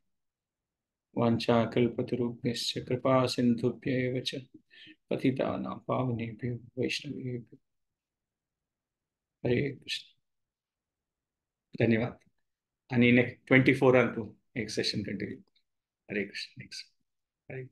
वाञ्छा कल्पतरुभ्यश्च कृपा सिन्धुभ्य एव च पतितानां पावनेभ्यो वैष्णवेभ्यो। हरे कृष्ण। धन्यवाद। आणि नेक्स्ट 24 तू एक सेशन कंटिन्यू। हरे कृष्ण। नेक्स्ट। हरे।